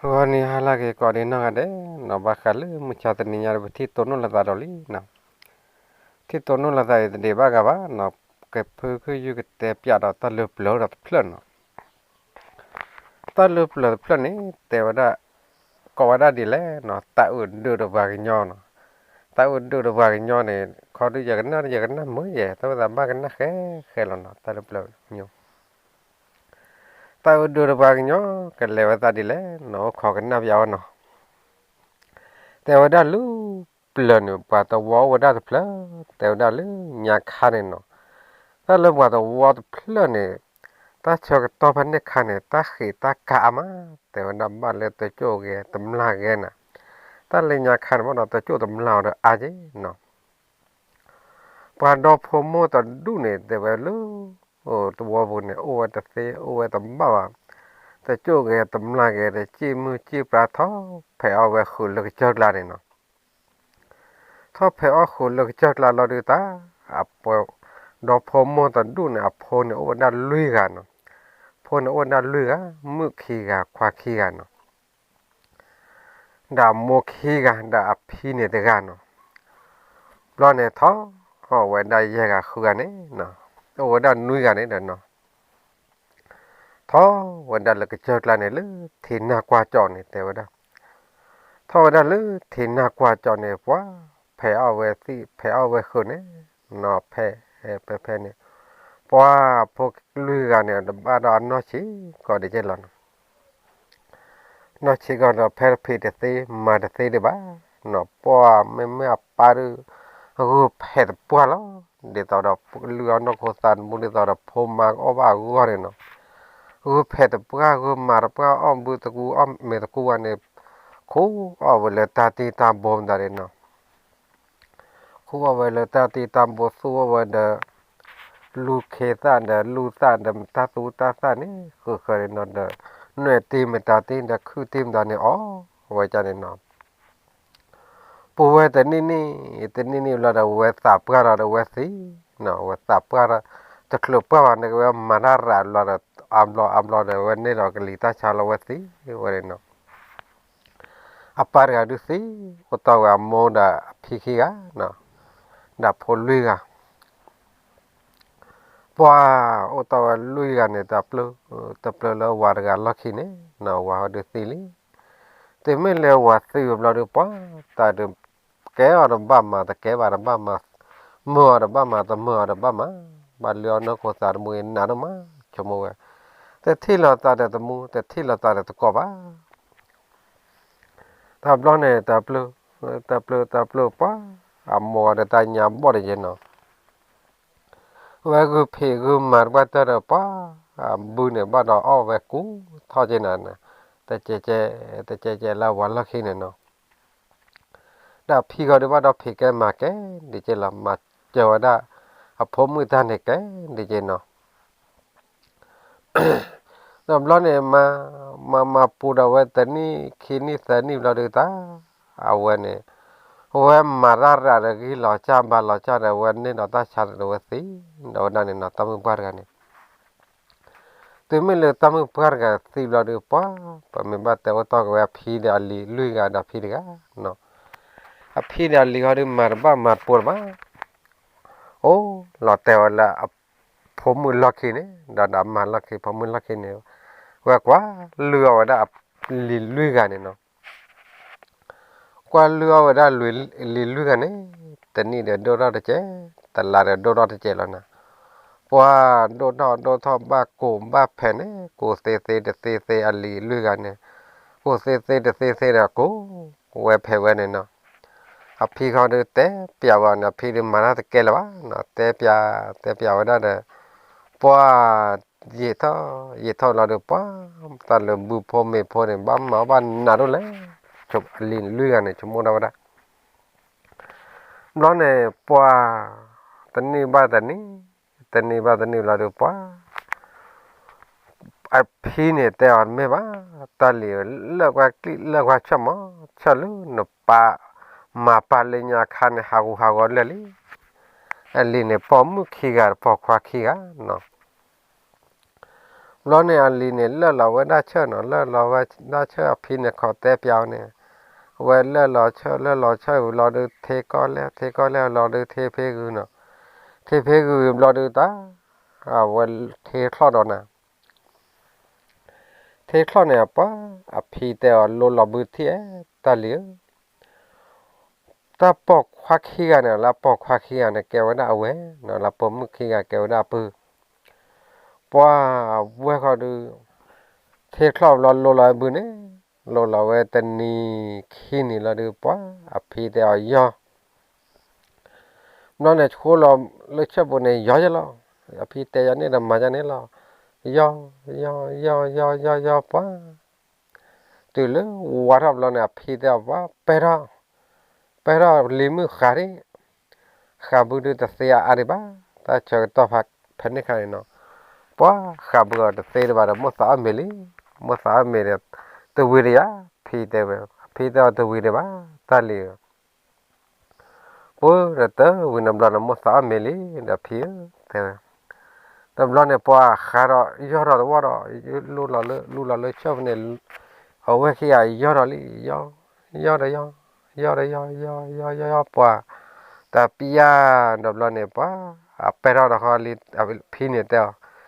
ဂီၤနံၤဟါလၢအဂ့ၤ ကိးဒံနီၢ်ဂၤဒဲးနီၤ, ဘၣ်ဃးလၢမုၢ်ဆါတနံၤညါဒီး ပထံၣ်တိၢ်နီၣ်လိာ်သးဒီးလံနီၤ. ထံၣ်တိၢ်နီၣ်လိာ်သးအံၤ တဒံးဘၣ်ဂၤဘၣ်နီၤ, ကဖုခုယုၢ်ကတဲပျးဒီးတၢ်လၢပျၢၤဒီးတဖျၢၣ်နီၤ. တၢ်လၢပျၢၤတဖျၢၣ်န့ၣ် တဲဝဲဒၣ်, ကိးဝဲဒၣ်ဒ်လဲၣ်နီၤ, တၢ်အုၣ်ဒုးဒီးပှၤကညီနီၤ. တၢ်အုၣ်ဒုးဒီးပှၤကညီန့ၣ် ခီဒုးယကနၣ် ယကနၣ်မုာ်ယဲၢ် တၢ်ဝဲသးဘၣ်ကနၣ်ဃဲဃဲလီၤနီၤ, တၢ်လၢပျၢၤ တၢ်အုၣ်ဒုးဒီးပှၤကညီ ကလဲၤဝဲသးဒ်လဲၣ်နီၤ, အိၣ်ခိးကနၣ်ပျးအီၤနီၤ. တဲဝဲဒၣ်လၢပျၢၤန့ၣ် ပှၤသဝီအိၣ်ဝဲဒၣ်တဖျၢၣ်, တဲဝဲဒၣ်လၢညါခါန့ၣ်နီၤ, တၢ်လၢပှၤသဝီတဖျၢၣ်န့ၣ် တၢ်ဆၢကတီၢ်ဖဲန့ၣ်ခါန့ၣ် တၢ်ဃံးတၢ်ကါအါမး, တဲဝဲဒၣ်ဘၣ်လၢတကၠိၣ်ဂဲၤတမျၢ်ဂဲၤနၤ, တၢ်လၢညါခါန့ၣ် ဘၣ်ဒီးတကၠိၣ်တမျၢ်အီၤဒီးအါက့နီၤ. ပှၤဒီဖိမိၢ်တဒူၣ်န့ၣ် တဲဝဲလၢ သဝီပူၤန့ၣ် အိၣ်ဝဲတသ့ အိၣ်ဝဲတဘၣ်ဘၣ်, တကၠိၣ်ဂဲၤတမျၢ်ဂဲၤ တစံၣ်မုၢ်စံၣ်ပြါထီၣ်ဖဲးအီၣ်ဝဲဃုာ်လၢကစၢၢ်ကျါန့ၣ်နီၤ. ထီၣ်ဖဲးအီၣ်ဃုာ်လၢကစၢၢ်ကျါလီၤဒုးတၢ်, အပှၤဒီဖိမိၢ်တဒူၣ်န့ၣ် အဖိန့ၣ်အိၣ်ဝဲဒၣ်လွံၢ်ဂၤနီၤ. ဖိန့ၣ်အိၣ်ဝဲဒၣ်လွံၢ်ဂၤ, မုၣ်ခံဂၤ ခွါခံဂၤနီၤ. ဒီးအမိၢ်ခံဂၤ ဒီးအဖံန့ၣ်တဂၤနီၤ. ဘျီန့ၣ်ထီၣ်ဝဲဒၣ်ယဲၢ်ဂၤဃုဂၤန့ၣ်, အိၣ်ဝဲဒၣ်နွံဂၤန့ၣ်ဒီးနီၤ. ထီၣ်ဝဲဒၣ်လၢကစၢၢ်ကျါန့ၣ် လၢထံနၢ်ကွၢ်ကၠီၣ်န့ၣ် တဲဝဲဒၣ်, ထီၣ်ဝဲဒၣ်လၢထံနၢ်ကွၢ်ကၠီၣ်န့ၣ် ပှၤဖဲးအီၣ်ဝဲသ့ၣ် ဖဲးအီၣ်ဝဲဃုာ်န့ၣ်နီၤ, ဖဲးဖဲဖဲန့ၣ် ပှၤဖိလွံၢ်ဂၤန့ၣ် တဘၣ်ဒီးအနီၢ်ဆံးကီးဒံးကဲလီၤနီၤ. နီၢ်ဆံးကီးဒီး ဖဲတဖံးတသ့ မၤတသ့ဒံးဘၣ်နီၤ, ပှၤမ့မ့ၢ်အပၢ်ဒုး ဂုာ်ဖဲးတပှၢ်လီၤ, ဒ်သိးဒီးလုၢ်အီၣ်နီၢ်ခိသးတမူ ဒ်သိးဒီးဖိမါကအီၣ်ဘၣ်အဂီၢ်န့ၣ်နီၤ. ဂုာ်ဖဲးတပှၢ် ဂုာ်မၤတပှၢ် အီၣ်ဘုတကူ အီၣ်မ့ၤတကူဝဲန့ၣ် ခူအီၣ်ဝဲလၢတၢ်တံၢ်တၢ်ဘိမတၤဒ်နီၤ. ခူအီၣ်ဝဲလၢတၢ်တံၢ်တၢ်ဘိ သူအီၣ်ဝဲဒီး လူၤခ့သၣ်ဒီးလူၤသၣ်ဒီး မတၢ်သူတၢ်သၣ်န့ၣ် ဃုာ်ဃၢၤန့ၣ်နီၤဒီး နွဲၣ်တံၢ်မတၤတံၢ်ဒီး ခုၣ်တံၢ်မတၤန့ၣ် အီၣ်ဝဲဒၣ်န့ၣ်နီၤ. ပူၤဝဲတနံၣ်နံၣ် တနံၣ်နံၣ်ဘျီဒီး ဝဲသးပှၢ်ဒီးဝဲသံနီၤ, ဝဲသးပှၢ်ဒီး တချုးပှၢ်ဘၣ်န့ၣ် ကဝဲမၤတၢ်ရၤဘျီဒီး အါဘျီအါဘျီဒီး ဝဲန့ၣ်ဒီးကလံၤတၢ်ဆါလီၤဝဲသံ ဝဲန့ၣ်နီၤ. အပၢ်တဂၤဒုးသံ, အိၣ်တီၢ်ဝဲအမိၢ်ဒီးအဖံခံဂၤ, ဒီးဖိလွံၢ်ဂၤ, ပှၤအိၣ်တီၢ်ဝဲလွံၢ်ဂၤန့ၣ် တပျၢၤလၢဝၤတဂၤလီၢ်ခံန့ၣ်, ဝၤဒုးသံလံ. တုၤမ့ၢ်လၢဝၤသံဝဲဘျီဒုး ပှၤတၢ်ဒုး ကဲအီၤတဘၣ်မး တကဲဘၣ်တဘၣ်မး, မုာ်အီၤတဘၣ်မး တမုာ်အီၤတဘၣ်မး, ဘၣ်လုၢ်အီၣ်နီၢ်ခိသးတမူအံၤနးဒိၣ်မး, ဆိကမိၣ်ဝဲ, တထံၣ်လိာ်သးဒီးတမူ တထံၣ်လိာ်သးဒီးတကိးဘၣ်. တဘျီန့ၣ် တပျၢၤ, တပျၢၤ တပျၢၤပှၤ, အမိၢ်ဒီးတၢ်ညါဘီၣ်တယဲၢ်နီၤ, ဝဲဂုာ်ဖံးဂုာ်မၤတပှၢ်တၢၢ်ဒီးပှၤ, အဘုန့ၣ်ဘၣ်ဒီးအီၣ်ဝဲကူထီၣ်က့နၤ, တကဲကဲ, တကဲကဲလၢဝၤလီၢ်ခံန့ၣ်နီၤ. ဒီးဖံဂီၤဒုးဘၣ်ဒီးဖံးကဲမၤကဲဒ်က့လီၤ, မၤစၢၤဝဲဒၣ် အဖိမုၣ်တၢ်န့ၣ်ကဲဒ်က့နီၤ. ဒီးဘျီန့ၣ် မၤ, မၤမၤပူၤဒီးဝဲတနံၣ်ခံနံၣ်သၢနံၣ်ဘျီဒုးတၢ်, အဝဲန့ၣ်, အဝဲမၤတၢ်ရၤဒီးဂံၢ်လီၤစၢ်ဘါလီၤစၢ်ဒီး အဝဲန့ၢ်ဒီးတၢ်ဆါဒီးဝဲသံ, ဒီးဝဲဒၣ်န့ၣ်နီၤ တၢ်မုၣ်ပှၢ်တဂၤန့ၣ် တုၤမ့ၢ်လၢတၢ်မုၣ်ပှၢ်တဂၤသံဘျီဒုးပှၤ, ပမ့ၢ်ဘၣ်တဲအိၣ်တီၢ်က့ၤဝဲအဖံဒီးအလံၤလွံၢ်ဂၤဒီးအဖံတဂၤ, အဖံဒီးအလံၤဂီၤဒုးမၤတဘၣ်မၤတပိၤတဘၣ်, အိၣ်လီၤတဲာ်ဝဲလၢအဖိမုၣ်လီၢ်ခံန့ၣ်, ဒီးဒီးမါလီၢ်ခံ ဖိမုၣ်လီၢ်ခံန့ၣ်, ဝဲကွၢ်လုၢ်အီၣ်ဝဲဒၣ်အလံၤလွံၢ်ဂၤန့ၣ်နီၤ. ကွၢ်လုၢ်အီၣ်ဝဲဒၣ်လံၤလွံၢ်ဂၤန့ၣ်, တနံၣ်ဒီးဒိၣ်ထီၣ်တကဲး, တလါဒီးဒိၣ်ထီၣ်တကဲးလီၤနၤ. ပှၤဒိၣ်ထီၣ်ဒိၣ်ထီၣ်ဘၣ်ကိၢ်ဘၣ်ဖဲးန့ၣ်, ကိၢ်သ့သ့တသ့သ့အလံၤလွံၢ်ဂၤန့ၣ်, ကိၢ်သ့သ့တသ့သ့ဒီးကိၢ်ဝဲဖဲးဝဲန့ၣ်နီၤ. အဖံဃီဒုးတဲပျးဝဲန့ၣ်, အဖံဒုးမၤတၢ်တကဲလၢၤဘၣ်နီၤ, တဲပျး, တဲပျးဝဲဒၣ်ဒီး, ပှၤ ယံာ်ထီၣ်, ယံာ်ထီၣ်လီၤဒီးပှၤ, တၢ်လၢဘုဖိမ့ၢ်ဖိန့ၣ် ဘၣ်မၤအီၣ်ဘၣ်နးဒိၣ်လဲၣ်, အလံၤလွံၢ်ဂၤန့ၣ် ဆိကမိၣ်ဒၣ်ဝဲဒၣ်. ဘျီန့ၣ် ပှၤ, တနံၣ်ဘၣ်တနံၣ်, တနံၣ်ဘၣ်တနံၣ်လီၤဒီးပှၤ အဖံန့ၣ်တဲအီၤတမ့ၢ်ဘၣ်, တၢ်လံၤလၢာ်ကွၢ်ကျံၣ်လၢာ်ကွၢ်ဆၢၣ်မး, ဆၢၣ်လၢနပၢ်, မၤပၢ်လၢညါခါန့ၣ် ဟးဂူာ်ဟးဂီၤလၢာ်လံ. အလံၤန့ၣ် ပိာ်မုၣ်ခံဂၤ ပိာ်ခွါခံဂၤနီၤ. ဘျီန့ၣ်အလံၤန့ၣ် လၢၢ်လီၤဝဲဒၣ်ဆၢၣ်နီၤ, လၢၢ်လီၤဝဲဒၣ်ဆၢၣ် အဖံန့ၣ်ခိးတဲပၠးအီၤန့ၣ်, အဝဲလၢၢ်လီၤဆၢၣ် လၢၢ်လီၤဆၢၣ်ဝံၤဘျီဒီး ထ့ကီၢ်လဲၢ် ထ့ကီၢ်လဲၢ်ဘျီဒီး ထ့ဖ့ဂုာ်နီၤ, ထ့ဖ့ဂုာ်ဝံၤဘျီဒီးတၢ်, အဝဲထ့ချီၣ်ဒီးနၤ ထ့ချီၣ်န့ၣ် ပှၤအဖံတဲအီၤ လိလီၤဘုထံၣ်ဧၢ, တၢ်လံၤဧၢ, တၢ်ပိာ်ခွါခံဂၤန့ၣ် လၢပိာ်ခွါခံဂၤန့ၣ် ကဲဝဲဒၣ်အဝဲၢ်နီၤ, လၢပိာ်မုၣ်ခံဂၤကဲဝဲဒၣ်အပုၢ်, ပှၤအဝဲၢ်ဃီဒီး ထ့ချီၣ်ဘျီလိလီၤဝဲဘုန့ၣ်, လိလီၤဝဲတနံၤခံနံၤလီၤဒီး ပှၤအဖံတဲအီၤယီၢ် ဘျီန့ၣ် ဆှိလီၤလၢဆၢၣ်ပူၤန့ၣ် ယီၢ်ယဲလီၤ, အဖံတဲယီၤန့ၣ်ဒီးမၤယီၤန့ၣ်လီၤ, ယီၢ် ယီၢ် ယီၢ် ယီၢ် ယီၢ် ယီၢ် ပှၤ, တုၤလၢဝါထီၣ်ဘျီန့ၣ် အဖံတဲအီၤ ပှၤ ပဲထီၣ်, ပဲထီၣ်လံၤမုၣ်ဃးဒံး, ဃးဘုဒုးတသ့အါအါဒံးဘၣ်, တၢ်ဆၢကတီၢ်ဖဲန့ၣ်ခါန့ၣ်နီၤ, ပှၤဃးဘုအီၤတသ့ဒံးဘၣ်ဒီး မိၢ်သးအီၣ်မ့ၤလံ, မိၢ်သးအီၣ်မ့ၤဒီး တဝံၤဒံးယါ, ဖံတဲဝဲ, ဖံတဲအီၤတဝံၤဒံးဘၣ်, တၢ်လံၤ ပှၤဒီးတဝံၤန့ၣ်ဘျီန့ၣ် မိၢ်သးအီၣ်မ့ၤလံ, ဒီးဖံဧၢ, တဲဝဲ, တဘျီန့ၣ် ပှၤဃးဒီးယီၢ်ဒီးတဝီဒီး လူလီၤလၢဆၢၣ်ပူၤန့ၣ်, အဝဲၢ်ခံဂၤယီၢ်ဒီးလံ, ယီၢ်, ယီၢ်ဒီးယီၢ်, ယီၢ်ဒီးယီၢ်, ယီၢ် ယီၢ် ယီၢ် ယီၢ် ပှၤ, တၢ်ပျၢ်ဒီးဘျီန့ၣ် ပှၤ, အပဲထီၣ်ဒီးဃီလံ, ဖံန့ၣ်တဲအီၤ,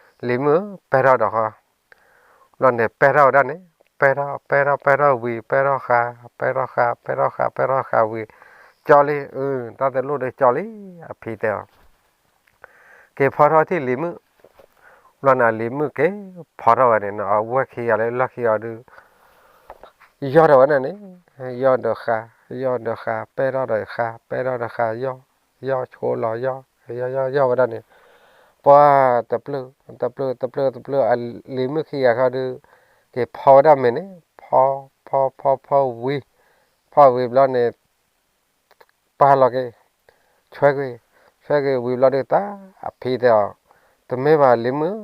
လံၤမုၣ်ဧၢ, ပဲထီၣ်ဒီးဃီ ဘျီန့ၣ် ပဲထီၣ်ဝဲဒၣ်န့ၣ်, ပဲထီၣ် ပဲထီၣ် ပဲထီၣ်ဝံၤ ပဲထီၣ်ဃး, ပဲထီၣ်ဃး ပဲထီၣ်ဃး ပဲထီၣ်ဃးဝံၤ, ကၠီလံ, အု တၢ်တလိၣ်ဒီးကၠီလံ, အဖံတဲအီၤ, က့ၤဖီထီၣ်ထံၣ်လံၤမုၣ်, ဘျီန့ၣ် အလံၤမုၣ်က့ၤဖီထီၣ်ဝဲန့ၣ်နီၤ, အဝဲၢ်ခံဂၤလၢလီၢ်ခံဂၤဒီး ယီၢ်ထီၣ်ဝဲဒၣ်န့ၣ်, ယီၢ်ဒီးဃး, ယီၢ်ဒီးဃး, ပဲထီၣ်ဒီးဃး, ပဲထီၣ်ဒီးဃး, ယီၢ်, ယီၢ်ဆိလီၤ, ယီၢ်, ယီၢ် ယီၢ် ယီၢ်ဝဲဒၣ်န့ၣ်, ပှၤတပျုၢ်, တပျုၢ်, တပျုၢ်, တပျုၢ်, အလံၤမုၣ်ခံဂၤခီဒီး က့ၤဖီဝဲဒၣ်မ့ၤန့ၣ်, ဖီ, ဖီ, ဖီ, ဖီဝံၤ, ဖီဝံၤဘျီန့ၣ် ပာ်လီၤက့ၤ, ဆွဲကွံာ်, ဆွဲကွံာ်ဝံၤဘျီဒီးတၢ်, အဖံတဲအီၤ, တမ့ၢ်ဘၣ်လံၤမုၣ်,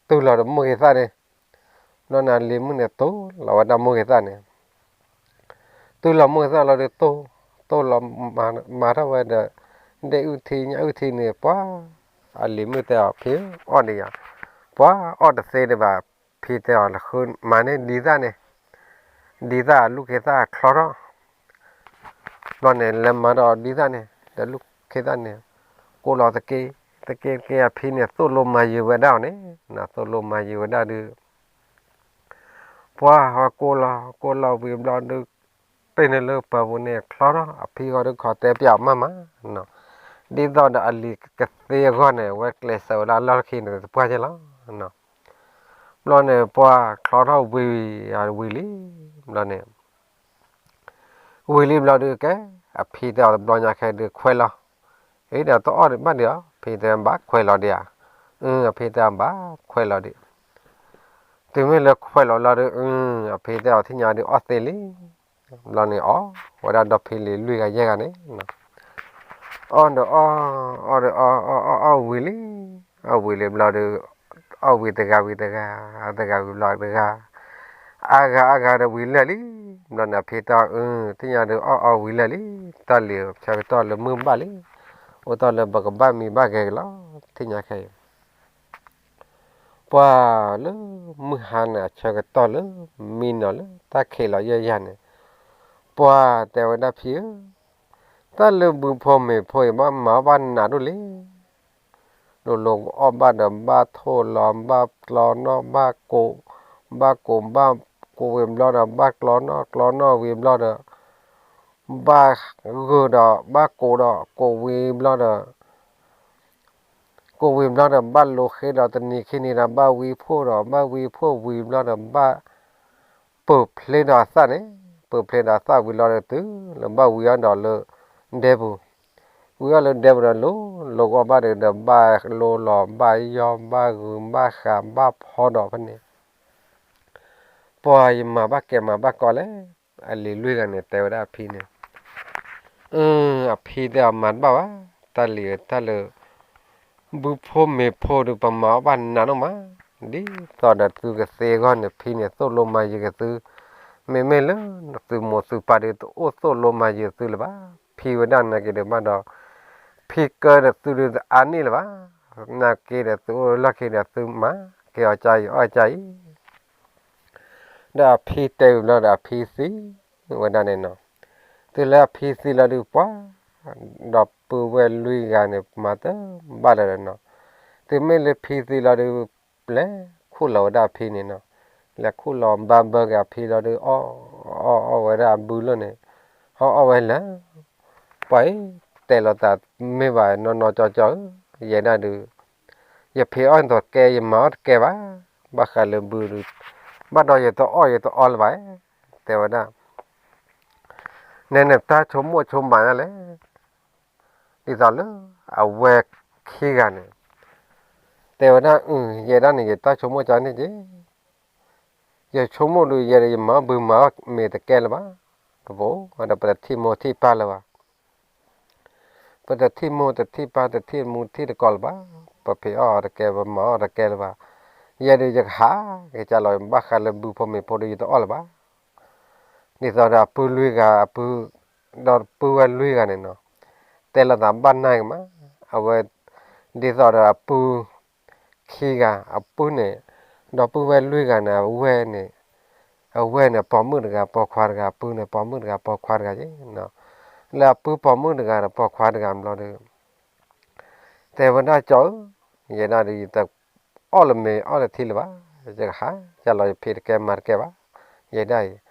တူၢ်လီၤဒီးမိၢ်ဂ့ၤသၣ်န့ၣ်, ဘျီန့ၣ်လံၤမုၣ်န့ၣ် တူၢ်လီၤဝဲဒၣ်မိၢ်ဂ့ၤသၣ်န့ၣ်, တူၢ်လီၤမိၢ်ဂ့ၤသၣ်လီၤဒီး တူၢ်, တူၢ်လီၤမၤထီၣ်ဝဲဒီး ဒ့ၣ်အုၣ်ထံ ညၣ်အုၣ်ထံန့ၣ် ပှၤ, အလံၤမုၣ်တဲအီၤ ဖံဧၢ, အီၣ်ဒံးယၤ, ပှၤအီၣ်တသ့ဒံးဘၣ်, ဖံတဲအီၤ လၢဃုမၤန့ၢ်ဒံသၣ်န့ၣ်, ဒံသၣ်အလူၢ်ခ့သၣ်ချီထီၣ် ဘျီန့ၣ် လဲၤမၤဒီးဒံသၣ်န့ၣ် ဒီးလူၢ်ခ့သၣ်န့ၣ်, ကိးလီၤတက့ၢ်, တက့ၢ်တက့ၢ် အဖံန့ၣ် သိၣ်လိမၤယုၤဝဲဒၣ်အီၤန့ၣ်, သိၣ်လိမၤယုၤဝဲဒၣ်ဒီး ပှၤဟီကိးလီၤ ကိးလီၤဝံၤဘျီဒီး ပ့ၤန့ၣ်လၢပှၢ်ပူၤန့ၣ် ချီထီၣ် အဖံဂီၢ်ဒီးခိးတဲပၠးအီၤမးမး, ဒ်သိးဒီးအလံၤကသ့အဂီၢ်န့ၣ် အဝဲကျဲးစၢးဝဲဒၣ်လီၢ်ခံန့ၣ် တပှၢ်က့လီၤ. ဘျီန့ၣ် ပှၤချီထီၣ်ဝံၤ ဝံၤလံ, ဘျီန့ၣ် ဝံၤလံဘျီဒီးကဲ, အဖံတဲအီၤတဘျီညါခဲဒီးခွဲးလီၤ, အ့ဒီးတအီၣ်ဘၣ်ဒံးဧါ, ဖံတဲဘၣ်ခွဲးလီၤဒံးဧါ, အဖံတဲဘၣ်ခွဲးလီၤဒံး, တုၤမ့ၢ်လၢခွဲးလီၤလီၤဒီး အဖံတဲအီၤထံၣ်ညါဒီးအီၣ်သ့လံ, ဘျီန့ၣ်အီၣ်ဝဲဒၣ်ဒီဖံလံၤလွံၢ်ဂၤယဲၢ်ဂၤန့ၣ် အီၣ်ဒီးအီၣ်, အီၣ်ဒီးအီၣ်, အီၣ်အီၣ်ဝံၤလံ, အီၣ်ဝံၤလံဘျီဒီး အီၣ်ဝံၤတဂၤဝံၤတဂၤ, တဂၤဝံၤဘျီတဂၤ, အါဂၤအါဂၤဒီးဝံၤလၢာ်လံ, ဘျီန့ၣ်အဖံတဲအီၤ အၢ သ့ၣ်ညါဒီးအီၣ်အီၣ်ဝံၤလၢာ်လံ, တၢ်လံၤဆၢကတီၢ်လၢမုၢ်ဘၣ်လံ, အိၣ်တ့ၢ်လၢပကဘၣ်မံဘၣ်ဂဲၤက့ၤလီၤ, သ့ၣ်ညါခဲအံၤ ပှၤလၢမုၢ်ဟါန့ၣ် အဆၢကတီၢ်လၢမံနီၤလၢတၢ်ခံးလီၤယဲၢ်ယဲၢ်န့ၣ်, ပှၤတဲဝဲဒၣ်ဖံဧၢ, တၢ်လၢဘုဖိမ့ၢ်ဖိအံၤ ဘၣ်မၤအီၣ်ဘၣ်နးဒိၣ်လံ, လိၤလိၤကအီၣ်ဘၣ်ဒီးဘၣ်ထိၣ်လီၤ ဘၣ်ကျီနီၣ် ဘၣ်ကိး, ဘၣ်ကိး ဘၣ်ကိးဝံၤဘျီဒီး ဘၣ်ကျီနီၣ် ကျီနီၣ်ဝံၤဘျီဒီး ဘၣ်ဂုာ်ဒီး ဘၣ်ကိးဒီး ကိးဝံၤဘျီဒီး ကိးဝံၤဘျီဒီး ဘၣ်လိၤဃ့ဒီး တနံၤခံနံၤဒီး ဘၣ်ဝံဖှိၣ်ဒီး ဘၣ်ဝံဖှိၣ်ဝံၤဘျီဒီး ဘၣ်ပၢၢ်ဖျ့ဒီးအသၣ်န့ၣ်, ပၢၢ်ဖျ့ဒီးအသၣ်ဝံၤလီၤဒီး တုၤလၢဘၣ်ဝံအီၣ်ဒီးလၢဒဲပူၤ, ဝံအီၣ်လၢဒဲပူၤဒီး လိၤလိၤကအီၣ်ဘၣ်ဒီး ဘၣ်လိၤလီၤ ဘၣ်ယီၢ် ဘၣ်ဂုာ် ဘၣ်ဃး ဘၣ်ဖီဒီးဖဲန့ၣ် ပှၤယမၤဘၣ်ကဲမၤဘၣ်ကီလဲၣ်, အလံၤလွံၢ်ဂၤန့ၣ် တဲဝဲဒၣ်အဖံန့ၣ်, အဖံတဲအီၤမၤတဘၣ်ဘၣ်, တၢ်လံၤဧၢ တၢ်လၢ ဘုဖိမ့ၢ်ဖိဒီး ပမၤအီၣ်ဘၣ်နးဒိၣ်မး, ဒ်သိးဒီးသုကသ့အဂီၢ်န့ၣ် ဖံန့ၣ်သိၣ်လိမၤယုၤက့ၤသု, မ့မ့ၢ်လၢသုမိၢ်သုပၢ်ဒီး တအိၣ်သိၣ်လိမၤယုၤသုလၢၤဘၣ်, ဖံဝဲဒၣ်နာ်က့ၤဒီးဘၣ်ဒီး ဖံကၢဒီးသုဒီးတအါန့ၢ်လၢၤဘၣ်, နာ်က့ၤဒီးသုအိၣ်လၢလီၢ်ခံဒီးသုမၤ ယကဲအီၣ်ကၢ်အံၤ အီၣ်ကၢ်အံၤ ဒီးအဖံတဲဝံၤဘျီဒီး အဖံသံဝဲဒၣ်န့ၣ်နီၤ. တုၤလၢအဖံသံလီၤဒုးပှၤ, ဒီပုၢ်ဝဲၢ်လွံၢ်ဂၤန့ၣ် မၤတဘၣ်လၢၤနီၤ. တုၤမ့ၢ်လၢဖံသံလီၤဒုး လဲၤခူၣ်လီၤဝဲဒၣ်အဖံန့ၣ်နီၤ. လဲၤခူၣ်လီၤဘၣ်ဘၢက့ၤအဖံလီၤဒုး အီၣ် အီၣ်အီၣ်ဝဲဒၣ်အဘုလၢန့ၣ်, ဟီၣ်အီၣ်ဝဲလၢ ပှၤအံၤ တဲလိာ်သးမ့ၢ်ဘၣ်နီၢ်နီၢ်ကၠီကၠီဧၢ, ယဲဒၣ်ဒုး ယဖံးအီၣ်တကဲ ယမၤအီၣ်တကဲဘၣ်, ဘၣ်ဃးလၢဘုဒုး ဘၣ်ဒီးယတအီၣ်ယတအီလၢၤဘၣ်, တဲဝဲဒၣ်. နဲန့ၣ်တၢ်ဆိကမိၣ်ဆိကမးညါလဲၣ်, ဒ်သိးလၢအဝဲခံဂၤန့ၣ် တဲဝဲဒၣ်, ယဲဒၣ်န့ၣ် ယတၢ်ဆိကမိၣ်ကန့ၣ်က့ၤ, ယဆိကမိၣ်ဒုး ယဲဒၣ်ယမၤအီၣ်ဘုမၤအီၣ်မ့ၤတကဲလၢၤဘၣ်, ပဖိဒီးပတထံၣ်မိၢ်ထံၣ်ပၢ်လၢၤဘၣ် ပတထံၣ်မိၢ်တထံၣ်ပၢ်တထံၣ်မူထံၣ်တကိးလၢၤဘၣ်, ပဖံးအီၣ်အီၤတကဲ ပမၤအီၣ်တကဲလၢၤဘၣ်, ယဲဒုးယကဟးက့ၤကၢ်လီၤ ဘၣ်ဃးလၢဘုဖိမ့ၤဖိဒီးယတအီၣ်လၢၤဘၣ်. ဒ်သိးဒီးအပုၢ်လွံၢ်ဂၤ အပုၢ်, ဒီပုၢ်ဝဲၢ်လွံၢ်ဂၤန့ၣ်နီၤ, တဲလိာ်သးဘၣ်နၢ်ကမး, အဝဲ, ဒ်သိးဒီးအပုၢ်ခံဂၤ အပုၢ်န့ၣ်, ဒီပုၢ်ဝဲၢ်လွံၢ်ဂၤန့ၣ် အဝဲန့ၣ်, အဝဲန့ၣ်ပိာ်မုၣ်တဂၤ ပိာ်ခွါတဂၤ အပုၢ်န့ၣ်ပိာ်မုၣ်တဂၤ ပိာ်ခွါတဂၤက့ၤ, လၢအပုၢ်ပိာ်မုၣ်တဂၤဒီးပိာ်ခွါတဂၤဘျီဒီး တဲဝဲဒၣ်ကၠီဧၢ, ယဲဒၣ်ဒုး ယတအီၣ်လၢၤမ့ၤအီၣ်လၢၤထံလၢၤဘၣ်, ယကဟးကၢ်လီၤ ယဖံးတကဲမၤတကဲဘၣ်, ယဲဒၣ်အံၤ.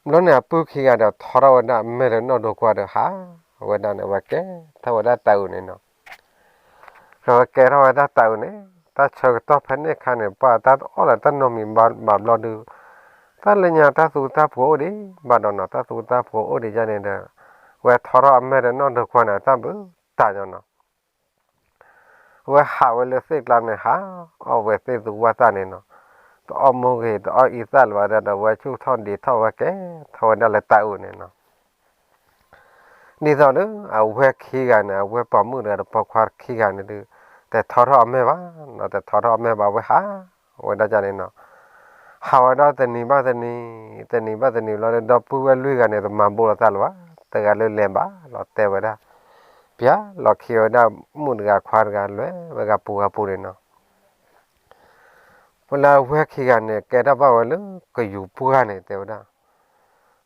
ဘျီန့ၣ်အပုၢ်ခံဂၤဒီးထီထီၣ်ဝဲဒၣ်အမဲာ်လၢနီၢ်ဒိကွၢ်ဒီးဟးဝဲဒၣ်န့ၣ် အဝဲကဲထီၣ်ဝဲဒၣ်တၤအုးန့ၣ်နီၤ. အဝဲကဲထီၣ်ဝဲဒၣ်တၤအုးန့ၣ် တၢ်ဆၢကတီၢ်ဖဲန့ၣ်အခါန့ၣ် ပှၤတၢ်တအီၣ်လၢၤတၢ်နီတမံၤဘၣ်ဘျီဒုး, တၢ်လၢညါတၢ်သူတၢ်ဖိအိၣ်ဒံး, ဘၣ်ဒီးနီၤ တၢ်သူတၢ်ဖိအိၣ်ဒံးယါန့ၣ်ဒီး, ဝဲထီထီၣ်အမဲာ်ဒီးနီၢ်ဒိကွၢ်န့ၣ် တၢ်ဘုးတၢ်ညီနီၤ ဝဲဟးဝဲလၢသ့ၣ်ကျါန့ၣ် ဟးအီၣ်ဝဲသ့ၣ်သူဝၣ်သၣ်န့ၣ်နီၤ, တအီၣ်မိၢ်ဂ့ၤ တအီၣ်အံသၣ်လၢၤဘၣ်ဒီး ဝဲဆူၣ်ထီၣ်ဒံးထီၣ်ဝဲကဲထီၣ်ဝဲဒၣ်လၢတၤအုးန့ၣ်နီၤ. ဒ်သိးဒီး အဝဲခံဂၤန့ၣ် အဝဲပိာ်မုၣ်တဂၤဒီးပိာ်ခွါခံဂၤန့ၣ်ဒုး, တထီထီၣ်အမဲာ်ဘၣ်နီၤ, တထီထီၣ်အမဲာ်ဘၣ် အဝဲဟးဝဲဒၣ်န့ၣ်နီၤ. ဟးဝဲဒၣ်တနံၤဘၣ်တနံၤ, တနံၤဘၣ်တနံၤလီၤဒီး ဒီပုၢ်ဝဲၢ်လွံၢ်ဂၤန့ၣ် တမၤဘိးလိာ်သးလၢၤဘၣ်, တဂၤလၢလဲၤဘၣ်လီၤတဲဝဲဒၣ်, ပျၢ်လီၤခံဝဲဒၣ်မုၣ်တဂၤခွါတဂၤ လဲၤဝဲဂၤပူၤဂၤပူၤန့ၣ်နီၤ. ပလၢအဝဲခံဂၤန့ၣ် ကဲထီၣ်ဘၣ်ဝဲလၢကယူၤပှၢ်န့ၣ် တဲဝဲဒၣ်,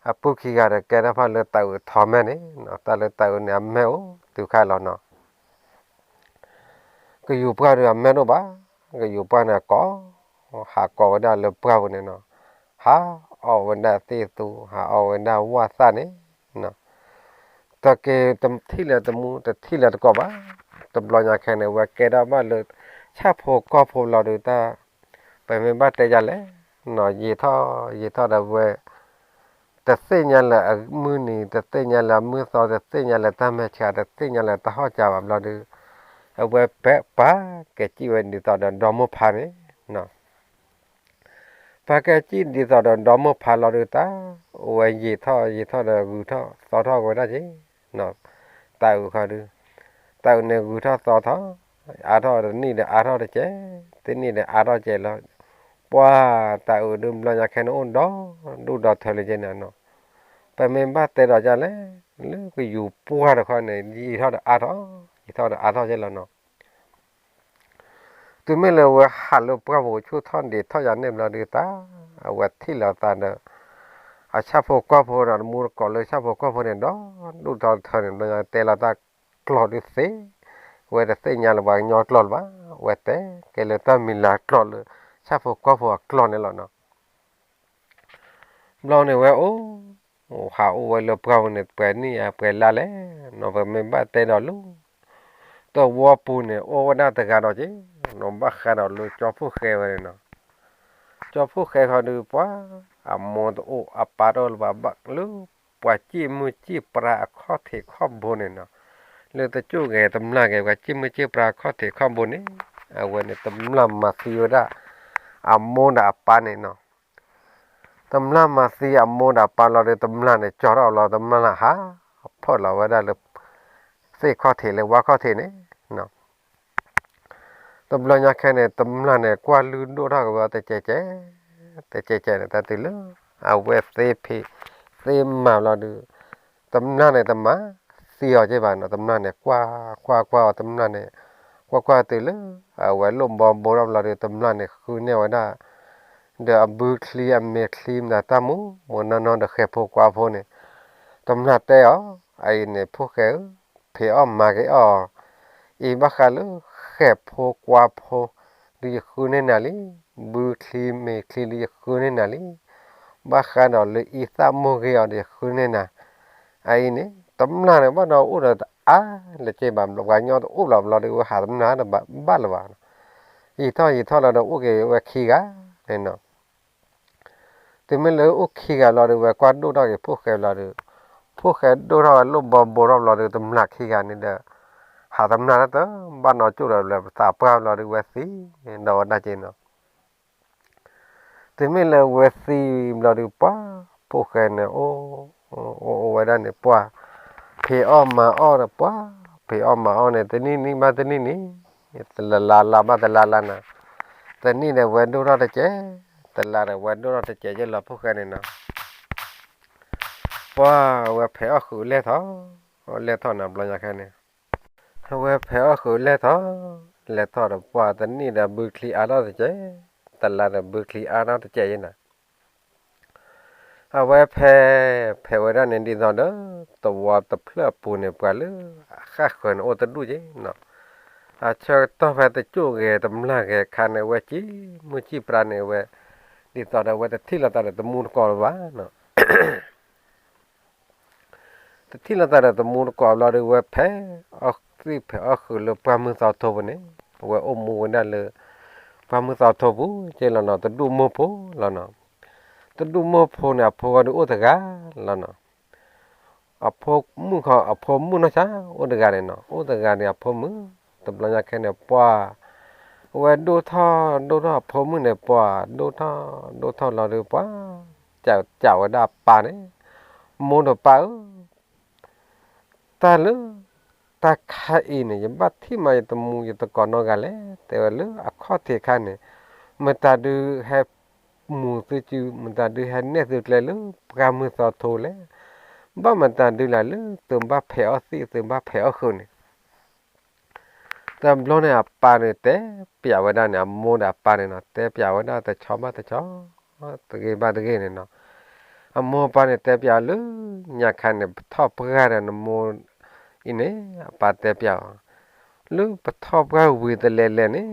အပုၢ်ခံဂၤဒီးကဲထီၣ်ဘၣ်လၢတၤအုးထီမဲာ်န့ၣ်, တၢ်လၢတၤအုးန့ၣ် အမဲာ်အိၣ်တုၤခါလီၤနီၤ. ကယူၤပှၢ်ဒီးအမဲာ်တအိၣ်ဘၣ်, ကယူၤပှၢ်န့ၣ်အကိး, ဟးကိးဝဲဒၣ်လၢပှၢ်ပူၤန့ၣ်နီၤ, ဟးအီၣ်ဝဲဒၣ်သ့ၣ်သူ, ဟးအီၣ်ဝဲဒၣ်ဝၣ်သၣ်န့ၣ်, တက့ၤတထံၣ်လၢၤတမူ တထံၣ်လၢၤတကိးဘၣ်, တဘျီညါခဲန့ၣ် ဝဲကဲထီၣ်ဘၣ်လၢ ဆၣ်ဖိကီၢ်ဖိလီၤဒုးတၢ်, ပမ့ၢ်ဘၣ်တဲယၤလဲၣ်, ယံာ်ထီၣ်ယံာ်ထီၣ်ဒီးဝဲ တသ့ၣ်ညါလၢအမုၢ်နံၤ, တသ့ၣ်ညါလၢအမုၢ်သီ, တသ့ၣ်ညါလၢတၢ်မဲာ်ဆှး, တသ့ၣ်ညါလၢတၢ်ဟီၣ်ကၢဘၣ်ဘျီဒီး, အဝဲပပာ်ကဲစံၣ်ဝဲဒ်သိးဒီးဒီမိၢ်ဖါန့ၣ်, ပာ်ကဲစံၣ်ဒ်သိးဒီးဒီမိၢ်ဖါလီၤဒုးတၢ်, အဝဲယံာ်ထီၣ်ယံာ်ထီၣ်ဒီးဂုၤထီၣ်သီထီၣ်ဝဲဒၣ်က့ၤ, တၤအုးခီဒုး, တၤအုးန့ၣ်ဂုၤထီၣ်သီထီၣ်, အါထီၣ်တနံၣ်ဒီးအါထီၣ်တကဲး, တနံၣ်ဒီးအါထီၣ်ကဲးလီၤ, ပှၤတၤအုးဒုးဘျီညါခဲန့ၣ်အိၣ်ဒီဒူၣ်ဒီထၢလၢက့ၤန့ၣ်နီၤ, ပမ့ၢ်ဘၣ်တဲဒီးယၤလဲၣ်, လၢကယူၤပှၢ်တခီန့ၣ် ယံာ်ထီၣ်ဒီးအါထီၣ်, ယံာ်ထီၣ်ဒီးအါထီၣ်ကဲလီၤနီၤ. တုၤမ့ၢ်လၢဝဲဟးလၢပှၢ်ပူၤဆူၣ်ထီၣ်ဒံးထီၣ်ယၤန့ၣ်ဘျီဒုးတၢ်, အဝဲထံၣ်လိာ်သးဒီး အဆၣ်ဖိကီၢ်ဖိဒီးတမူတကိးလၢဆၣ်ဖိကီၢ်ဖိန့ၣ် ဒီဒူၣ်ဒီထၢန့ၣ် ဘျီညါတဲလီၤတၢ်ကျိာ်ဒုးသ့, ဝဲတသ့ၣ်ညါလၢပှၤကညီကျိာ်လၢၤဘၣ်, ဝဲတဲကဲလၢတၢ်မံၤလၢ်ကျိာ်လၢ ဆၣ်ဖိကီၢ်ဖိအကျိာ်န့ၣ်လီၤနီၤ. ဘျီန့ၣ်ဝဲအိၣ်, ဟးအိၣ်ဝဲလၢပှၢ်ပူၤန့ၣ် ပှဲၤနံၣ်ဧါ ပှဲၤလါလဲၣ်နီၤ, ပမ့ၢ်ဘၣ်တဲဒီးလၢ တဝီပူၤန့ၣ် အိၣ်ဝဲဒၣ်တဂၤဒီးက့ၤနီၤ, ဘၣ်ဃးဒီးလၢကၠီဖှိၣ်ဃဲဝဲန့ၣ်နီၤ. ကၠီဖှိၣ်ဃဲခီဒုးပှၤ, အမိၢ်တအိၣ်အပၢ်တအိၣ်လၢၤဘၣ်, ဘၣ်လၢပှၤစံၣ်မုၢ်စံၣ်ပြါအခီၣ်ထံးခီၣ်ဘိန့ၣ်နီၤ, လၢတကၠိၣ်ဂဲၤတမျၢ်ဂဲၤ ပှၤစံၣ်မုၢ်စံၣ်ပြါအခီၣ်ထံးခီၣ်ဘိန့ၣ်, အဝဲန့ၣ်တမျၢ်မၤသံဝဲဒၣ် အမိၢ်ဒီးအပၢ်န့ၣ်နီၤ. တမျၢ်မၤသံအမိၢ်ဒီးအပၢ်လီၤဒီး တမျၢ်န့ၣ် ကၠီထီၣ်အလီၤ တမျၢ်ဟးဖၢၣ်လီၤဝဲဒၣ်လၢ သ့ၣ်ခီၣ်ထံးလၢဝါခီၣ်ထံးန့ၣ်, တဘျီညါခဲန့ၣ် တမျၢ်န့ၣ် ကွၢ်လုၢ်ဒိၣ်ထီၣ်က့ၤဝဲတကဲးကဲး, တကဲးကဲးန့ၣ် တၢ်တုၤလၢ အဝဲသ့ဖံးသ့မၤလီၤဒီး တမျၢ်န့ၣ် တမၤသံအီၤက့ၤဘၣ်နီၤ, တမျၢ်န့ၣ် ကွၢ်ကွၢ်ကွၢ်အီၤ တမျၢ်န့ၣ် ကွၢ်ကွၢ်တုၤလၢ အဝဲလိၣ်ဘီဘိထီၣ်ဘျီဒီး တမျၢ်န့ၣ်ဃုန့ၢ်ဝဲဒၣ် ဒီးအဘုချံအမဲာ်ချံမတၤတၢ်မူး မတၤနီၢ်နီၢ်ဒီးဃဲၤဖိကွါဖိန့ၣ် တမျၢ်တဲအီၤ, အအံၤန့ၣ် ဖိၣ်ဃဲဧၢ, ဖံးအီၣ်မၤက့ၤအီၣ်, အံၤဘၣ်ဃးလၢဃဲၤဖိကွါဖိ ဒုးယဃုန့ၢ်နၤလံ, ဘုချံမဲာ်ချံဒုးယဃုန့ၢ်နၤလံ, ဘၣ်ဃးဒီးလၢအံသၣ်မိၢ်ဂ့ၤအီၤဒီးယဃုန့ၢ်နၤ, အအံၤန့ၣ် တမျၢ်န့ၣ်ဘၣ်ဒီးအိၣ်ဒီးတအါလၢက့ဘၣ် ပှၤကညီတအိၣ်လီၤဘျီဒီး ဝဲဟးတမျၢ်တဘၣ်လၢၤဘၣ်, ယံာ်ထီၣ်ယံာ်ထီၣ်လီၤဒီးအိၣ်က့ၤဝဲခံဂၤန့ၣ်နီၤ တုၤမ့ၢ်လၢအိၣ်ခံဂၤဘျီဒီး ဝဲကွၢ်ဒိၣ်ထီၣ်က့ၤဖိၣ်ဃဲဘျီဒီး ဖိၣ်ဃဲဒိၣ်ထီၣ်ဝဲလိၣ်ဘီဘိထီၣ်ဘျီဒီး တမျၢ်ခံဂၤန့ၣ်ဒီး ဟးတမျၢ်တၢ်တဘၣ်နီၢ်ကၠိၣ်ဒီး ပသးပှၢ်ဘျီဒီး ဝဲသံဒီးဝဲဒၣ်က့နီၤ တုၤမ့ၢ်လၢဝဲသံဘျီဒီး ပှၤဖိၣ်ဃဲန့ၣ် အိၣ်အိၣ်ဝဲဒၣ်န့ၣ် ပှၤဖံးအီၣ်မၤအီၣ်ဒီး ပှၤဖံးအီၣ်မၤအီၣ်န့ၣ် တနံၣ်နံၣ်ဘၣ်တနံၣ်နံၣ် တလါလါဘၣ်တလါလါနီၤ တနံၣ်ဒီးဝဲဒိၣ်ထီၣ်တစဲး တလါဒီးဝဲဒိၣ်ထီၣ်တစဲးယဲၢ်လီၤ ဖိၣ်ဃဲန့ၣ်နီၤ ပှၤဝဲဖံးအီၣ်ဃုာ်လဲၢ်ထီၣ် လဲၢ်ထီၣ်နီၤ ဘျီညါခဲန့ၣ် အဝဲဖံးအီၣ်ဃုာ်လဲၢ်ထီၣ် လဲၢ်ထီၣ်ဒီး ပှၤတနံၣ်ဒီးဘုချံအါထီၣ်တစဲး တလါဒီးဘုချံအါထီၣ်တစဲးယဲၢ်နီၤ အဝဲဖဲ ဖဲဝဲဒၣ်န့ၣ် ဒ်သိးဒီး သဝီတဖျၢၣ်အပူၤန့ၣ် ပှၤလၢအဃၣ်ဃၢၤန့ၣ် အိၣ်တဒူၣ်က့နီၤ အဆၢကတီၢ်ဖဲတကၠိၣ်ဂဲၤတမျၢ်ဂဲၤအခါန့ၣ် အဝဲစံၣ်မုၢ်စံၣ်ပြါန့ၣ် အဝဲ ဒ်သိးဒီးအဝဲတထံၣ်လိာ်သးဒီးတမူတကိးလၢၤဘၣ်နီၤ တထံၣ်လိာ်သးဒီးတမူတကိးဘျီဒီး အဝဲဖဲ အီၣ်သံၣ်ဖဲအီၣ်ဃုာ်လၢပှၢ်မုၢ်သီထိပူၤန့ၣ် အဝဲအိၣ်မူဝဲဒၣ်လၢ ပှၢ်မုၢ်သီထိပူၤက့လီၤနီၤ တဒူၣ်မိၢ်ဖိလီၤနီၤ တဒူၣ်မိၢ်ဖိန့ၣ် အဖိဂီၢ်ဒုးအိၣ်တဂၤလီၤနီၤ အဖိမုၣ်ခီ အဖိမုၣ်နီၢ်ဆါ အိၣ်တဂၤန့ၣ်နီၤ အိၣ်တဂၤန့ၣ် အဖိမုၣ် တဘျီညါခဲန့ၣ် ပှၤ အဝဲဒိၣ်ထီၣ်ဒိၣ်ထီၣ်အဖိမုၣ်န့ၣ် ပှၤဒိၣ်ထီၣ်ဒိၣ်ထီၣ်လီၤဒီး ပှၤ ကးဝဲဒၣ်အပၢ်န့ၣ် မိၢ်ဒီးပၢ်ဧၢ တၢ်လၢ တၢ်ခါအံၤန့ၣ် ယဘၣ်ထံၣ်မးယတမူယတကိးနီတဂၤလဲၣ် တဲဝဲလၢအခီၣ်ထံးအခါန့ၣ် မတၤဒုးဟဲမူသုစု မတၤဒုးဟဲနဲၣ်သုကျဲလၢပှၢ်မုၢ်သီထိလဲၣ် ဘၣ်မတၤဒုးလဲၣ်လၢသုဘၣ်ဖဲးအီၣ်သံၣ် သုဘၣ်ဖဲးအီၣ်ဃုာ်န့ၣ် တဘျီန့ၣ် အပၢ်န့ၣ်တဲပျးဝဲဒၣ်န့ၣ် အမိၢ်ဒီးအပၢ်န့ၣ်နီၤ တဲပျးဝဲဒၣ်တဆီဘၣ်တဆီ တဂ့ၤဘၣ်တဂ့ၤန့ၣ်နီၤ အမိၢ်အပၢ်န့ၣ်တဲပျးလၢ ညါခါန့ၣ် ပထီၣ်ပှၢ်ဒီးနမိၢ်အံၤန့ၣ် အပၢ်တဲပျးအီၤ လၢပထီၣ်ပှၢ်ဝံၤတလဲၤလဲၤန့ၣ်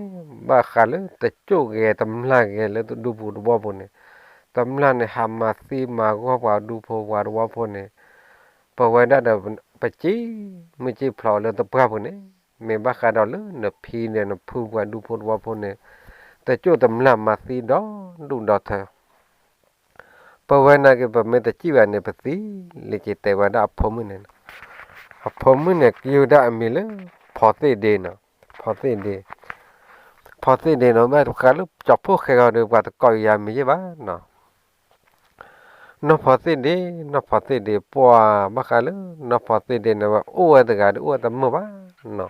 ဘၣ်ဃးလၢတကၠိၣ်ဂဲၤတမျၢ်ဂဲၤလၢတဒူပူၤတဝီပူၤန့ၣ် တမျၢ်န့ၣ် ဟးမၤသံမၤဂီၢ်ပှၤဒူဖိပှၤတဝီဖိန့ၣ် ပဝဲဒၣ်ဒီး ပစံၣ်မုၢ်စံၣ်ဖျိးလၢတပှၢ်ပူၤန့ၣ် မ့ၢ်ဘၣ်ဃးဒီးလၢနဖံဒီးနဖုပှၤဒူဖိတဝီဖိန့ၣ် တကၠိၣ်တမျၢ်မၤသံဒီဒူၣ်ဒီထၢ ပဝဲနာ်က့ၤ ပမ့ၢ်တစံၣ်ဘၣ်န့ၣ် ပသံလံက့ၤ တဲဝဲဒၣ်အဖိမုၣ်န့ၣ်, အဖိမုၣ်န့ၣ် က့ၤဝဲဒၣ်အမံၤလၢ ဖီသ့ၣ်ဒ့နီၤ, ဖီသ့ၣ်ဒ့, ဖီသ့ၣ်ဒ့နီၤ ဘၣ်ဃးလၢကၠီဖှိၣ်ဃဲဂီၤဒီး ပှၤတကိးယၤမံၤယ့ၢ်ဘၣ်နီၤ နီၢ်ဖီသ့ၣ်ဒ့, နီၢ်ဖီသ့ၣ်ဒ့ ပှၤဘၣ်ဃးလၢ နီၢ်ဖီသ့ၣ်ဒ့န့ၣ် ဝဲအိၣ်ဝဲတဂၤဒီး အိၣ်ဝဲတမုာ်ဘၣ်နီၤ,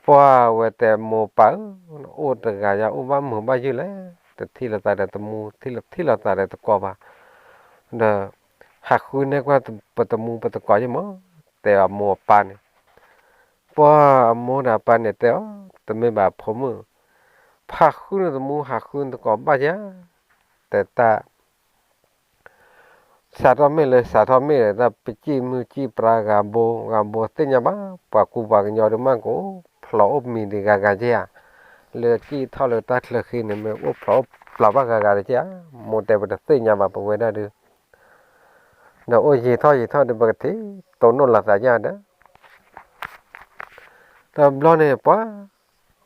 ပှၤဝဲတဲမိၢ်ပၢ်ဧၢ, အိၣ်တဂၤယၤအိၣ်ဘၣ်မုာ်ဘၣ်ယုၢ်လဲၣ်, တထံၣ်လိာ်သးဒီးတမူ ထံၣ်လိာ်သးဒီးတကိးဘၣ်, ဒီး ဟးဃုန့ၢ်ကွၢ် ပတမူပတကိးယ့ၢ်မး, တဲအမိၢ်အပၢ်န့ၣ်, ပှၤအမိၢ်ဒီးအပၢ်န့ၣ်တဲအီၤ, တမ့ၢ်ဘၣ်ဖိမုၣ်, ဖးဃုန့ၢ်တမူ ဟးဃုန့ၢ်တကိးဘၣ်ယၤ, တဲတၢ် စးထီၣ်မ့ၢ်လၢ စးထီၣ်မ့ၢ်လၢတၢ်ပစံၣ်မုၢ်စံၣ်ပြါဂၤဘိ ဂၤဘိသ့ၣ်ညါဘၣ်, ပှၤကူပှၤကညီဒုးမး ကအိၣ်ဖျိးအိၣ်မံၤဒံးဂၤဂၤက့ဧါ, လၢကံၣ်ထီၣ်လၢတၢ်ချၢဃံန့ၣ် မ့ၢ်အိၣ်ဖျိးအိၣ်ပျီဘၣ်ဂၤဂၤတက့ဧါ, မိၢ်တဲပတသ့ၣ်ညါဘၣ်ပဝဲဒၣ်ဒုး, ဒီးအိၣ်ယံာ်ထီၣ်ယံာ်ထီၣ်ဒုး ပကထံၣ်တိၢ်နီၣ်လိာ်သးယၤဒီး တဘျီန့ၣ် ပှၤ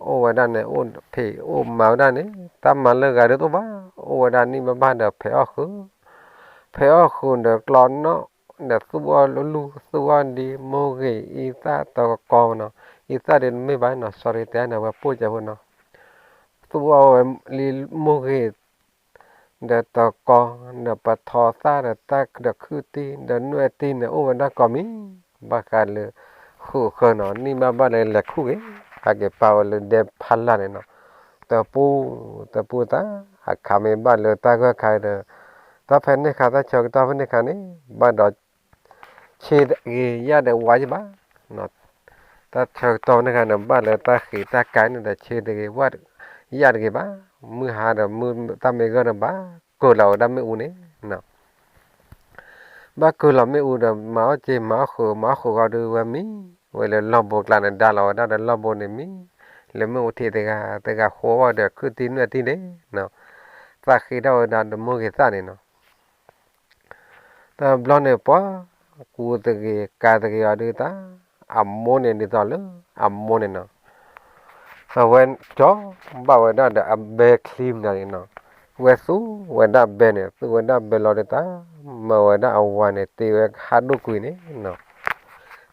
အိၣ်ဝဲဒၣ်န့ၣ် အိၣ်ဖံးအိၣ်မၤဝဲဒၣ်န့ၣ် တၢ်မၤလၢဂၤဒုးတအိၣ်ဘၣ်, အိၣ်ဝဲဒၣ်နံၣ်ဘၣ်ဘၣ်ဒီးဖံးအီၣ်ဃုာ်, ဖံးအီၣ်ဃုာ်ဒီးကျီနီၣ်, ဒီးသူၣ်အီၣ်လူၢ် သူၣ်အီၣ်ဒံ မိၢ်ဂ့ၤ အံသၣ်တကီနီၤ, အံသၣ်ဒုးတမ့ၢ်ဘၣ်နီၤ sorry တဲန့ၣ် အဝဲပိၢ်ကဲဖိနီၤ, သူၣ်အီၣ်ဝဲလံမိၢ်ဂ့ၤ ဒီးတကီ, ဒီးပထီသၣ်ဒီးတၢ်ဒီးခုၣ်တံၢ် ဒီးနွဲၣ်တံၢ်န့ၣ် အိၣ်ဝဲဒၣ်ကိးမံၤ, ဘၣ်ဃးလၢ ဃုာ်ဃၢၤနီၤ နံၣ်ဘၣ်ဘၣ်လၢလဲၤခူၣ်ဂ့ၤ, ဟဲက့ၤပာ်ဝဲလၢဒဲဖးလၢ်န့ၣ်နီၤ, တပူၤ တပူၤသး အခါမ့ၢ်ဘၣ်လၢတၢ်ဂၢၢ်ခါဒီး တၢ်ဖဲန့ၣ်ခါ တၢ်ဆၢကတီၢ်ဖဲန့ၣ်ခါန့ၣ် ဘၣ်ဒီး ဆ့ဂ့ၤယၢ်ဒီးဝါယံၤဘၣ်, တၢ်ဆၢကတီၢ်န့ၣ်ခါန့ၣ် ဘၣ်လၢတၢ်ဃ့တၢ်ကါန့ၣ်ဒီး ဆ့တဂ့ၤ ဝၣ်ယၣ်တဂ့ၤဘၣ်, မုၢ်ဟါဒီးမုၢ်တၢ်မ့ၢ်ဂီၢ်ဒီး ဘၣ်ကၢၤလီၤဝဲဒၣ်မ့ၣ်အူန့ၣ် ဘၣ်ကၢၤလီၤမ့ၣ်အူဒီး မၤအီၣ်စ့မၤအီၣ်ဃုာ် မၤအီၣ်ဃုာ်ဃီဒီး ဝဲမံဝဲလၢလီၢ်ဘိကျါန့ၣ် ဒါလီၤဝဲဒၣ်ဒီးလီၢ်ဘိန့ၣ်မံ, လၢမ့ၣ်အူထံးတဂၤ တဂၤဃိဘၣ်ဒီး ခုၣ်တံၢ်နွဲၣ်တံၢ်န့ၣ်, သးဃ့ထီၣ်ဝဲဒၣ်ဒီးမိၢ်ဂ့ၤသၣ်န့ၣ်နီၤ. တဘျီန့ၣ် ပှၤကူတဂ့ၤ ကၤတဂ့ၤအီၤဒုးတၢ်, အမိၢ်န့ၣ်ဒ်သိးလၢ အမိၢ်န့ၣ်နီၤ အဝဲကၠီဘၣ်ဝဲဒၣ်ဒီးအဘဲချံမတၤန့ၣ်နီၤ, ဝဲသူဝဲဒၣ်ဘဲန့ၣ် သူဝဲဒၣ်ဘဲလီၤဒုးတၢ်, မၤဝဲဒၣ်အဝၤန့ၣ် တ့ဝဲကဟၣ်ဒိၣ်ကွံာ်န့ၣ်နီၤ,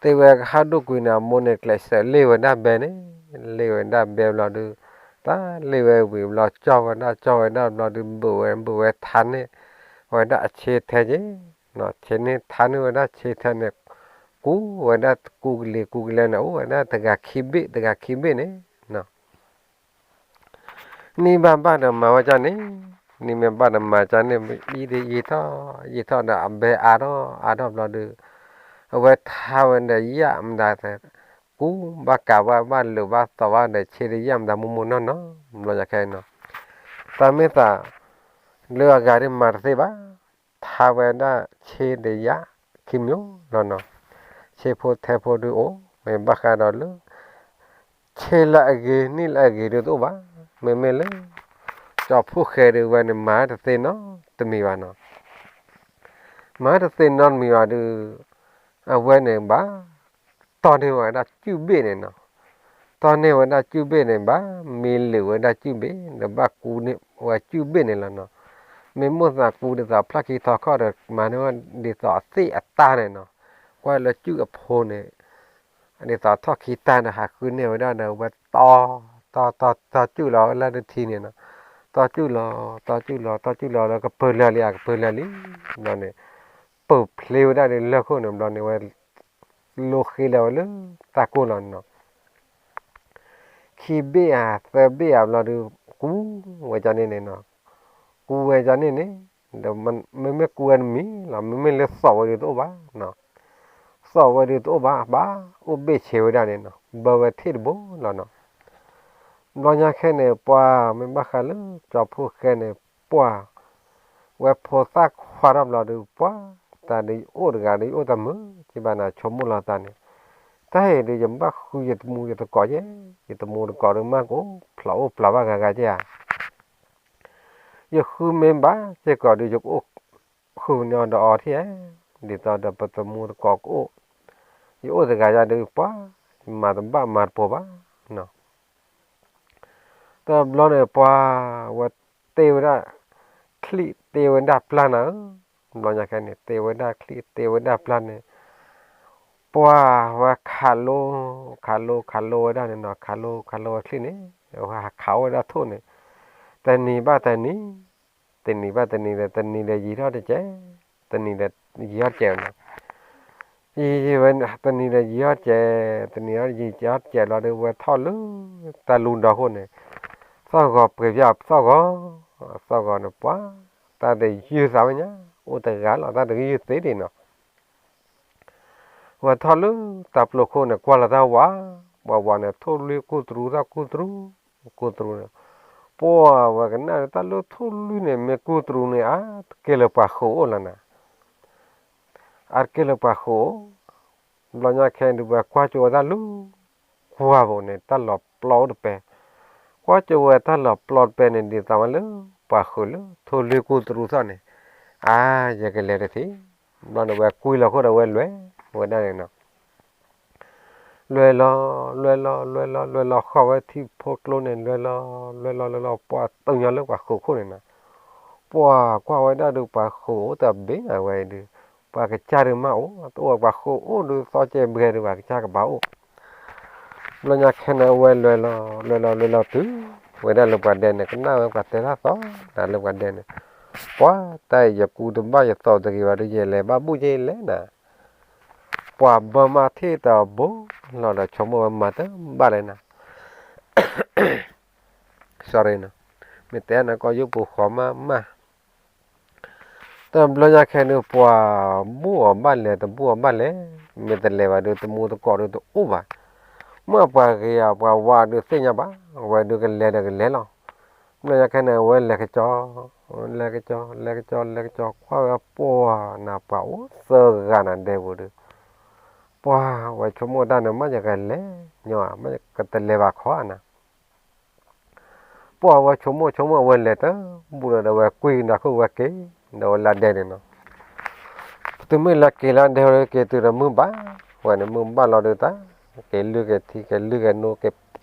တ့ဝဲကဟၣ်ဒိၣ်ကွံာ်န့ၣ် အမိၢ်န့ၣ်ကျဲးစၢးလ့ၣ်ဝဲဒၣ်ဘဲန့ၣ်, လ့ၣ်ဝဲဒၣ်ဘဲဘျီဒုး တၢ်လ့ၣ်ဝဲဝံၤဘျီ ကၠီဝဲဒၣ် ကၠီဝဲဒၣ်ဘျီဒုး ဘုးဝဲ ဘုးဝဲထါန့ၢ်ဝဲဒၣ်အဆ့ထဲက့ၤ, ဆ့န့ၢ်ထါန့ၢ်ဝဲဒၣ်ဆ့ထဲန့ၣ်, ကူဝဲဒၣ်ကူကလံၤကူကလံၤန့ၣ် အိၣ်ဝဲဒၣ်တဂၤခံဘ့ၣ် တဂၤခံဘ့ၣ်န့ၣ် နံၣ်ဘၣ်ဘၣ်ဒီးမၤဝဲကၠီန့ၣ်, နံၣ်မ့ၢ်ဘၣ်ဒီးမၤကၠီန့ၣ် အံၤဒုးယံာ်ထီၣ် ယံာ်ထီၣ်ဒီးအဘဲအါထီၣ်အါထီၣ်ဘျီဒုး အဝဲထါဝဲဒီးယၣ်မတၤ ကူဘၣ်ကးဘၣ် ဘၣ်လိာ်ဘၣ်သီဘၣ်ဒီး ဆ့ဒီးယၣ်မတၤမိၢ်မိၢ်နီၢ်နီၢ် ဘျီညါခဲအံၤနီၤ, တၢ်မ့ၢ်သး လၢအဂၤဒုးမၤတသ့ဘၣ်, ထါဝဲဒၣ်ဆ့ဒီးယၣ်ခံမျိုးလီၤနီၤ, ဆ့ဖိထဲဖိဒုးအိၣ် မ့ၢ်ဘၣ်ဃးဒီးလၢ ဆ့လၢအဂ့ၤ နံၣ်လၢအဂ့ၤဒုးတအိၣ်ဘၣ်, မ့မ့ၢ်လၢ ကၠီဖှိၣ်ဃဲဒုးဝဲန့ၣ် မၤတသ့နီတမံၤဘၣ်နီၤ, မၤတသ့နီတမံၤဘၣ်ဒုး အဝဲန့ၣ်ဘၣ် တီၢ်န့ၢ်ဝဲဒၣ်ကုၢ်ဘ့ၣ်န့ၣ်နီၤ, တီၢ်န့ၢ်ဝဲဒၣ်ကုၢ်ဘ့ၣ်န့ၣ် ဘၣ်မ့ၢ်လၢာ်ဝဲဒၣ်ကုၢ်ဘ့ၣ် ဒီးဘၣ်ကူန့ၢ်ဝဲကုၢ်ဘ့ၣ်န့ၣ်လီၤနီၤ, မ့ၢ်မိၣ်သးကူဒ်သိးဖျီၣ်ခံထီခီၣ်ဒီး မၤန့ၢ်ဝဲဒ်သိးအသ့ၣ်အတၢ်န့ၣ်နီၤ, ကွၢ်လၢကုၢ်အဖိန့ၣ် ဒ်သိးထီၣ်ခံတၢ်ဒီး ဟးဃုန့ၢ်ဝဲဒၣ်ဒီး ဝဲတီၢ် တီၢ် တီၢ် တီၢ်ကုၢ်လီၤလၢတထံန့ၣ်နီၤ, တီၢ်ကုၢ်လီၤ တီၢ်ကုၢ်လီၤ တီၢ်ကုၢ်လီၤလၢကပၢၤလၢာ်လံ အကပၢၤလၢာ်လံ, ဘျီန့ၣ် ပၢၢ်ဖျ့ဝဲဒၣ်ဒီးလၢၢ်ခိၣ်န့ၣ် ဘျီန့ၣ်ဝဲ လိဃ့လၢဝဲလၢတၢ်ကိၢ်လီၤနီၤ, ခံဘ့ၣ်ဧါ သၢဘ့ၣ်ဧါဘျီဒုး ကူဝဲကၠီန့ၣ်န့ၣ်နီၤ, ကူဝဲကၠီန့ၣ်န့ၣ် ဒီးမ့မ့ၢ်ကူဝဲတမံၤလီၤ မ့မ့ၢ်လၢသီၣ်ဝဲဒုးတအိၣ်ဘၣ်နီၤ, သီၣ်ဝဲဒုးတအိၣ်ဘၣ် ဘၣ်အိၣ်ဘ့ၣ်ဆ့ဝဲဒၣ်န့ၣ်နီၤ ဘၢဝဲထံၣ်တဘိလီၤနီၤ, ဘျီညါခဲန့ၣ် ပှၤမ့ၢ်ဘၣ်ဃးလၢကၠီဖှိၣ်ဃဲန့ၣ် ပှၤ ဝဲဖိသၣ်ခွါထီၣ်ဘျီဒုး ပှၤ တၢ်ဒုးယအိၣ်တဂၤဒီးယအိၣ်တၢ်မုာ်က့ဘၣ်နၤ ဆိကမိၣ်လီၤသးန့ၣ်, တၢ်အံၤဒုးယဘၣ်ဃုယတမူယသကိးယဲ, ယတမူသကိးဒုးမ့ၢ်ကအိၣ်ဖျိးအိၣ်ပျၢ်ဘၣ်ဂၤဂၤက့ဧါ, ယဃုမ့ၢ်ဘၣ်စ့ၢ်ကီးဒုးယကအိၣ်ဃုာ်န့ၢ်အီၤဒီးအီၤထံၣ်ဧါ, ဒ်သိးဒီးပတမူသကိးကအိၣ်, ယအိၣ်တဂၤယၤဒုးပှၤ ယမၤတဘၣ်မၤတပိၤဘၣ်နီၤ တဘျီန့ၣ် ပှၤဝဲတ့ဝဲဒၣ် ချံၣ်တ့ဝဲဒၣ်ပျၢ်နၤဧၢ, ဘျီညါခဲန့ၣ် တ့ဝဲဒၣ်ချံၣ်တ့ဝဲဒၣ်ပျၢ်န့ၣ်, ပှၤဝဲခးလိ ခးလိ ခးလိဝဲဒၣ်န့ၣ်နီၤ ခးလိ ခးလိဝဲချံၣ်န့ၣ် ဝဲဟးခးအိၣ်ဝဲဒၣ်ထိၣ်န့ၣ်, တနံၤဘၣ်တနံၤ, တနံၤဘၣ်တနံၤဒီး တနံၤဒီးယံာ်ထီၣ်တကဲး, တနံၤဒီးယံာ်ထီၣ်တကဲးနီၤ ယံာ်ဝဲ တနံၤဒီးယံာ်ထီၣ်တကဲး, တနံၤဒီးယံာ်ထီၣ်တကဲးလီၤဒီး ဝဲထီၣ်လၢတၢ်လူဒီခိၣ်န့ၣ်, သီၣ်ဂီၤပှဲၤပျၢ်သီၣ်ဂီၤ, သီၣ်ဂီၤန့ၣ် ပှၤ တၢ်တယုၢ်သးဝဲညါ, အိၣ်တဂၤလီၤ တၢ်တယုၢ်သ့ဒံးနီၤ ဝဲထီၣ်လၢတၢ်ပျိခိၣ်န့ၣ် ကွၢ်လီၤတၢ်ဝး, ဝးဝးန့ၣ် ထိၣ်လွံၢ်ကူၣ်တရူး သီၣ်ကူၣ်တရူး, ကူၣ်တရူးန့ၣ်, ပှၤဝဲကနၣ်ဒီးတၢ်လၢထိၣ်လွံၢ်န့ၣ် မ့ၢ်ကူၣ်တရူးန့ၣ် အါတက့ၢ်လၢပှၤဃုာ်အိၣ်လီၤနၤ အါတက့ၢ်လၢပှၤဃုာ်အိၣ်, ဘျီညါခဲဒုးပှၤကွၢ်ကၠိဝဲဒၣ်လၢ ကွၢ်ဘိန့ၣ် တၢ်လီၤပျီအိၣ်တပဲ, ကွၢ်ကၠိဝဲတၢ်လီၤပျီတပဲန့ၣ် ဒ်သိးဝဲလၢ ပှၤဃုာ်လၢ ထိၣ်လွံၢ်ကူၣ်တရူးသီၣ်န့ၣ်, အါ ယကလဲၤတသ့, ဘျီန့ၣ်ဝဲကွံလီၤခိၣ်ဒီးဝဲလဲၤဝဲဒၣ်န့ၣ်နီၤ လဲၤလီၤ လဲၤလီၤ လဲၤလီၤ လဲၤလီၤဃီၤဝဲထံဖိကျိန့ၣ် လဲၤလီၤ လဲၤလီၤ လဲၤလီၤ ပှၤတုၤညီလၢပှၤဃုာ်ခိၣ်န့ၣ်နီၤ, ပှၤကွၢ်ဝဲဒၣ်ဒုးပှၤဃုာ်အိၣ်တဘ့ၣ်အဝဲဒုး, ပှၤကစၢ်ဒုးမ့ၢ်အိၣ် တအိၣ်ပှၤဃုာ်အိၣ်ဒုးသီကဲဘှဲဒုးပှၤကစၢ်ကဘၣ်အိၣ်, ဘျီညါခဲန့ၣ် အဝဲလဲၤလီၤ လဲၤလီၤ လဲၤလီၤတုၤဝဲဒၣ်လၢပှၤဒဲန့ၣ် ကနၣ်ဝဲပှၤတဲတၢ်သီနၤလၢပှၤဒဲန့ၣ်, ပှၤတၢ်အံၤယကူတဘၣ်ယသိးတဂ့ၤဘၣ်ဒုး ယလဲၤဘၣ်ဘူၣ်ယလဲၤနၤ ပှၤဘၣ်မးထံၣ်တဘိလီၤဒီး ဆိကမိၣ်ဝဲမၤတဘၣ်လဲၣ်နၤ, sorry နီၤ, မ့ၢ်တဲနၤကီၢ်ယိၣ်ပူၤဃီမးမး, တဘျီညါခဲဒုး ပှၤဘူၣ်အီၤဘၣ်လဲၣ် တဘူၣ်အီၤဘၣ်လဲၣ်, မ့ၢ်တလဲၤဘၣ်ဒုး တမူတကိးဒုးတအိၣ်ဘၣ်, မ့ၢ်ပှၤဂ့ၤဧါ ပှၤဝါဒုးသ့ၣ်ညါဘၣ်, အဝဲဒုးကလဲၤဒီးကလဲၤလီၤ. ဘျီညါခဲန့ၣ် အဝဲလဲၤကစီၤ, လဲၤကစီၤ လဲၤကစီၤ လဲၤကစီၤ ကွၢ်ဝဲပှၢ်နၤ ပှၤအိၣ်သၢဂၤနၤဒဲပူၤဒီး, ပှၢ်ဝဲဆိကမိၣ်တၢ်န့ၣ် မ့ၢ်ယကလဲၤညီဧါ, မ့ၢ်ယကတလဲၤဘၣ်ခီဧါနၤ ပှၢ်ဝဲဆိကမိၣ်ဆိကမိၣ် အဝဲလဲၤတဘူၣ်ဒီး ဒီးဝဲကွံနၤခိၣ်ဝဲက့ၤ, ဒီးဝဲလၢဒဲန့ၣ်နီၤ. တုၤမ့ၢ်လၢက့ၤလၢဒဲက့ၤတုၤဒီးမုၢ်ဘၣ်, ဝဲန့ၣ်မုၢ်ဘၣ်လီၤဒုးတၢ်, က့ၤလုၢ်က့ၤထံ က့ၤလုၢ်က့ၤနိ က့ၤ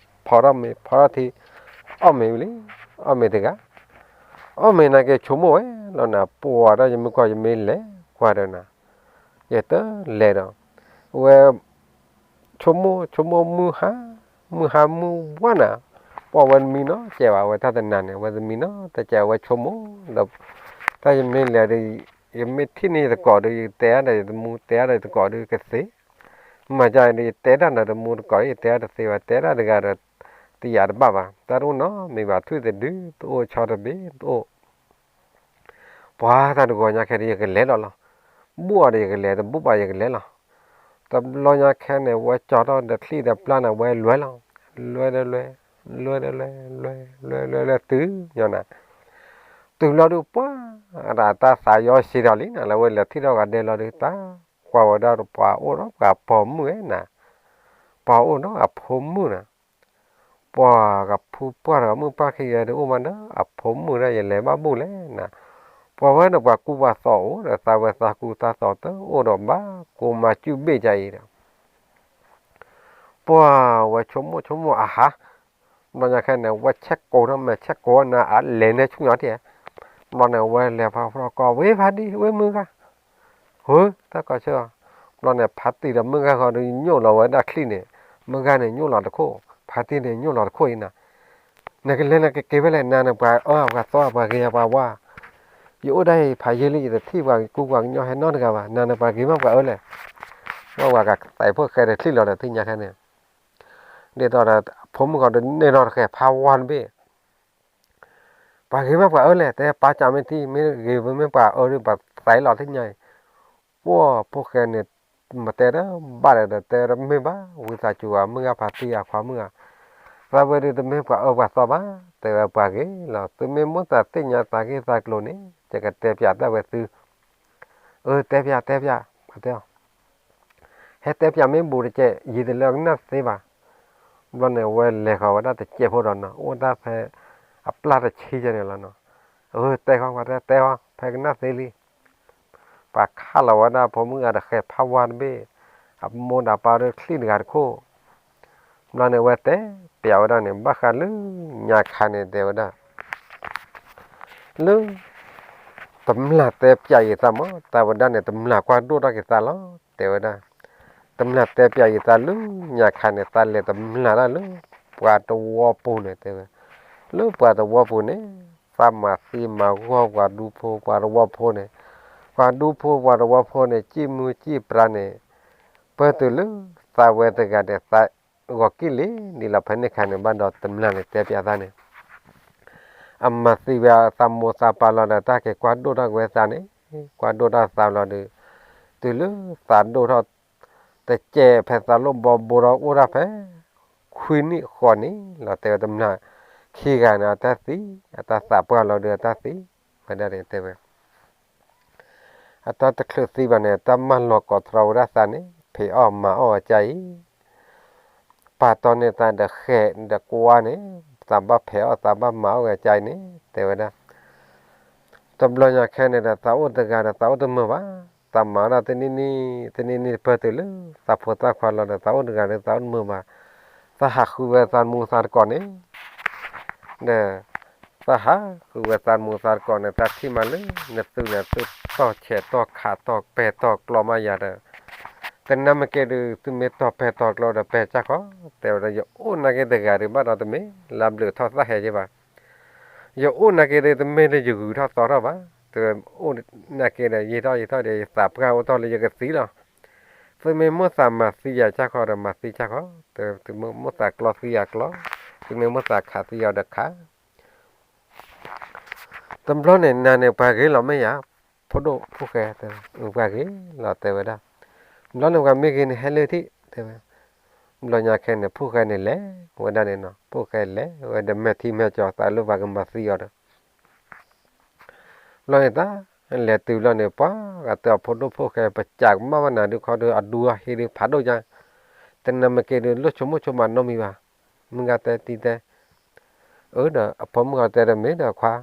ဖီထီၣ်မ့ၤ ဖီထီၣ်ထံ, အီၣ်မ့ၤဝံၤလံ, အီၣ်မ့ၤတဂၤ, အီၣ်မ့ၤန့ၣ်က့ၤဆိကမိၣ်ဝဲလီၤနၤ, ပှၢ်ဒီးယမုၢ်ကီၢ် ယမ့ၢ်လဲၤကွၢ်ဒီးနၤ, ယတလဲၤဒီး, ဝဲ ဆိကမိၣ်ဆိကမိၣ်မုၢ်ဟါ, မုၢ်ဟါမုၢ်ဝါနၤ, ပှၢ်ဝဲတမံနီတစဲးဘၣ်, ဝဲတၢ်တနၤန့ၣ် ဝဲတမံနီတစဲး ဝဲဆိကမိၣ်ဒီး, တၢ်ယမ့ၢ်လဲၤဒီး, ယမ့ၢ်ထံၣ်န့ၢ်ယသကိးဒီး ယတဲအါဒီးယတမူ တဲအါဒီးယသကိးဒီးကသ့, မၤကဒီး ယတဲတၢ်ဒီးတမူ တကိးဒီးယတဲအါတသ့ဘၣ်, တဲတၢ်တဂၤဒီး တယာ်တဘၣ်ဘၣ်, တၢ်တအိၣ်နီတမံၤဘၣ်, ထွံၣ်တဒု တအိၣ် ဆီတဘ့ၣ် တအိၣ် ပှၤတၢ်တဂီၤညါခဲဒီး ယကလဲၤလီၤလီၤ, ဘူၣ်အီၤဒီးယကလဲၤ တဘူၣ်ဘၣ်ယကလဲၤလီၤ. တဘျီညါခဲန့ၣ် ဝဲကၠီထီၣ်ဒီးချံၣ်ဒီးပျၢ်န့ၣ် ဝဲလဲၤလီၤ, လဲၤဒီးလဲၤ, လဲၤဒီးလဲၤ, လဲၤလဲၤလဲၤလဲၤ တုၤညါနၤ, တုၤလီၤဒုးပှၢ်, အတၢ်သးယီဆံးဒီးလံနၤ လၢဝဲလဲၤထံၣ်ထီၣ်ဂၤဒဲလီၤဒုး တၢ်ကွၢ်ဝဲဒၣ်ဒီး ပှၤအိၣ်ဒီးပှၤပိာ်မုၣ်ဝဲနၤ, ပှၤအိၣ်ဒီးအဖိမုၣ်နၤ ပှၤကဖုပှၢ်တဂၤ မုၣ်ပၢ်ခံဂၤဒီး အိၣ်မးဒီးအဖိမုၣ်ဒီး ယလဲၤဘၣ်ဘူၣ်လဲၣ်နၤ, ပှၤဝဲဒီးပှၤကူပှၤသိးအိၣ်ဒီး သးဝဲသးကူသးသိးတအိၣ်ဒီးဘၣ် ကိးမၤစုၣ်ဘ့ၣ်ကါအံၤဒီး, ပှၤဝဲဆိကမိၣ်ဆိကမိၣ်အဟါ, ဘျီညါခဲန့ၣ် ဝဲဆဲးကိးထီၣ်မဲာ် ဆဲးကိးနၤ အလဲၤန့ၢ်ဆူညါတ့ၢ်, ဘျီန့ၣ် ဝဲလဲၤဖးဖျီကီး ဝ့ၢ်ဖါတံၢ် ဝ့ၢ်မုၢ်ဂၤ ဟၢ တၢ်ကီဆၢ, ဘျီန့ၣ် ဖါတံၢ်ဒီးမုၢ်ဂၤဃီဒီး ညိၣ်လီၤဝဲဒၣ်ချံၣ်န့ၣ်, မုၢ်ဂၤန့ၣ် ညိၣ်လီၤတခိၣ်, ဖါတံၢ်န့ၣ် ညိၣ်လီၤတခိၣ်အံၤနၤ, နကလဲၤနကက့ၤဖဲလဲၣ် နၤန့ၣ် ပှၤအၢပှၤသီ ပှၤဂ့ၤပှၤဝါ, ယအိၣ်ဒၣ်အံၤ ဖးယံာ်လံ ယတထံၣ်ပှၤကူပှၤကညီဟဲနီတဂၤဘၣ်, နၤန့ၣ် ပှၤဂ့ၤမးပှၤအၢလဲၣ်, ဘၣ်ပှၤကသဲးဖိၣ်ဃဲဒီးချံၣ်လီၤဒီးသ့ၣ်ညါခဲန့ၣ်, ဒ်သိးဒီး ဖိမုၣ်ဃီဒီးန့ၢ်ထီၣ်တဃဲၤဖးဝါတဘ့ၣ် ပှၤဂ့ၤမးပှၤအၢလဲၣ်, တဲပၢ်ကးမ့ၢ်ထံ မ့ၢ်ဂ့ၤမ့ၢ်ပှၤအၢဒီး ပှၤသးအံၤလီၤသ့ၣ်ညါအံၤ, ပှၢ်ဖိၣ်ဃဲန့ၣ် မတဲတဘၣ်ဒီး တဲတမ့ၢ်ဘၣ်, ဝံသးစူၤ မုၢ်ဂၤဖါတံၢ်အခွါမုၣ်ဧါ, သးဝဲဒုးတမ့ၢ်ပှၤအၢပှၤသီဘၣ်, တဲဝဲပှၤဂ့ၤလီၤ, သုမ့ၢ်မိၣ်သးသ့ၣ်ညါသးဂ့ၢ်သးကျိၤန့ၣ် ယကတဲပၠးတၢ်ဝဲသု, အၢ တဲပၠးတဲပၠး, ပှၤတဲအီၤ ဟဲတဲပၠးမ့ၢ်ဘူးတကဲး ယံာ်တလၢအကနၣ်သ့ဘၣ်, ဘျီန့ၣ် ဝဲလဲၤဃီၤဝဲဒၣ်တစဲးဖိဒီးနီၤ အိၣ်တၢ်ဖဲ အပျၢ်တဆံယဲန့ၣ်လီၤနီၤ, အၢ တဲဃီၤ ပှၤတဲ တဲဃီၤ ဖဲကနၣ်သ့လံ, ပှၤခးလီၤဝဲဒၣ်ဖိမုၣ်ဂၤတဃဲၤဖးဝါတဘ့ၣ်, အမိၢ်ဒီးပၢ်ဒီးချံၣ်တဂၤတခိၣ်, ဘျီန့ၣ် ဝဲတဲပၠးဝဲဒၣ်န့ၣ် ဘၣ်ဃးလၢညါခါန့ၣ် တဲဝဲဒၣ် လၢ တမျၢ်တဲပၠးယသးမး တၢ်ဝဲဒၣ်န့ၣ် တမျၢ်ကွၢ်ဒိၣ်ထီၣ်က့ၤသးလီၤ တဲဝဲဒၣ်, တမျၢ်တဲပၠးယသးလၢညါခါန့ၣ် သးလဲၤတမျၢ်တၢ်လၢ ပှၤတဝီပူၤန့ၣ် တဲဝဲ, လၢပှၤတဝီပူၤန့ၣ် သးမၤသံမၤဂီၢ်ပှၤဒူဖိပှၤတဝီဖိန့ၣ်, ပှၤဒူဖိပှၤတဝီဖိန့ၣ် စံၣ်မုၢ်စံၣ်ပြါန့ၣ်, ပၢၢ်တုၤလၢ သးဝဲတဂၤန့ၣ် သးဂီၤကံၣ်လံ ဒ်လီၤဖဲန့ၣ်ခါန့ၣ် ဘၣ်ဒီးတမျၢ်န့ၣ်တဲပၠးသးန့ၣ် အမၤသံဝဲသးမိၢ်သးပၢ်လီၤဒီး တၢ်က့ၤကွၢ်ဒိၣ်ထီၣ်က့ၤဝဲသးန့ၣ်, ကွၢ်ဒိၣ်ထီၣ်သးလီၤဒီး, တုၤလၢသးဒိၣ်ထီၣ် တကဲးဖဲသးလိၣ်ဘီဘိဒီးအိၣ်ဒၣ်ဖဲ ခွံနံၣ်ဃိးနံၣ်လီၤ တဲဝဲတမျၢ်ခံဂၤန့ၣ် အတၢ်သံ အတၢ်သးပှၢ်လီၤဒီးအတၢ်သံ, ဝဲဒၣ်န့ၣ်တဲဝဲ အတၢ်တချုးသံဘၣ်န့ၣ် တၢ်မၢလီၤကိးတြီဝဲဒၣ်သးန့ၣ် ဖံးအီၣ်မၤအီၣ်အကါအံၤ, ပာ်တီန့ၢ်သးဒီးဃဲးဒီးကွါန့ၣ် သးဘၣ်ဖံးအီၣ်သးဘၣ်မၤအီၣ်ဝဲအကါအံၤန့ၣ် တဲဝဲဒၣ်, တဘျီညါခဲန့ၣ်ဒီး သးအိၣ်တဂၤဒီးသးအိၣ်တမုာ်ဘၣ်, သးမၤဝဲဒၣ်တနံၣ်နံၣ် တနံၣ်နံၣ်တပၢၢ်တုၤလၢ သးဖိသၣ်ခွါလီၤဒီး သးအိၣ်တဂၤဒီးသးအိၣ်တမုာ်ဘၣ်, သးဟးဃုဝဲသးမူသးတကိးန့ၣ် ဒီး သးဟးဃုဝဲသးမူသးတကိးန့ၣ် သးထံၣ်မးလၢ နသုန့ၣ် သုတီၢ်ဆဲးတီၢ်ခးတီၢ်ပဲာ်တီၢ်ကျီမးယၤဒီး, တနၢ်မ့ၢ်က့ၤဒုး သုမ့ၢ်တီၢ်ပဲာ်တီၢ်ကျီဒီးပဲာ်ကၢ်ခီ, တဲဝဲဒၣ် ယအိၣ်နာ်က့ၤတဂၤဒုး ဘၣ်ဒီးတမ့ၢ်လၢဘျုးထီၣ်သးဟဲက့ၤဘၣ်, ယအိၣ်နာ်က့ၤဒုး တမ့ၢ်လၢယဂုၤထီၣ်သီထီၣ်ဘၣ်, တအိၣ်နာ်က့ၤဒီး ယံာ်ထီၣ်ယံာ်ထီၣ်ဒီး ယသးပှၢ်အိၣ်ထီၣ်လၢယကသံလီၤ. သုမ့ၢ်မိၣ်သးမၤသံယၤကၢ်ခီဒီးမၤသံကၢ်ခီ, သုမ့ၢ်မိၣ်သးကျီသံယၤကျီ, သုမ့ၢ်မိၣ်သးခးသံယၤဒီးခး တဘျီန့ၣ် နၤန့ၣ် ပှၤဂ့ၤလီၤမ့ၢ်ယၤ, ဖိဒိၣ်ဖိၣ်ဃဲ, ပှၤဂ့ၤလီၤ တဲဝဲဒၣ်, ဘျီန့ၣ် ပှၤမ့ၢ်ဂ့ၤန့ၣ် ဟဲလၢထံၣ် တဲဝဲ, ဘျီညါခဲန့ၣ် ဖိၣ်ဃဲန့ၣ်လဲၤဝဲဒၣ်န့ၣ်နီၤ, ဖိၣ်ဃဲလဲၤဝဲဒီးမဲာ်ထံမဲာ်ကၠီၤသးလၢပှၤကမၤသံအီၤဒီး ဘျီန့ၣ်တၢ်လဲၤတုၤဘျီန့ၣ် ပှၤဂၤတဲအီၤ ဖိဒိၣ်ဖိၣ်ဃဲ ပစံးကမၣ်ဘၣ်နၤဒုးခီဒီး အဒူအဟ့ဒုးဖးဒိၣ်ညါ, တနၤမ့ၢ်က့ၤဒုး လိၣ်ဆိကမိၣ်ဆိကမးနီတမံၤဘၣ်. မုၢ်ဂၤတဲတံၤတဲ အၢဒီး အဖိမုၣ်ဂၤတဲဒီး မ့ၢ်ဒီးခွါ,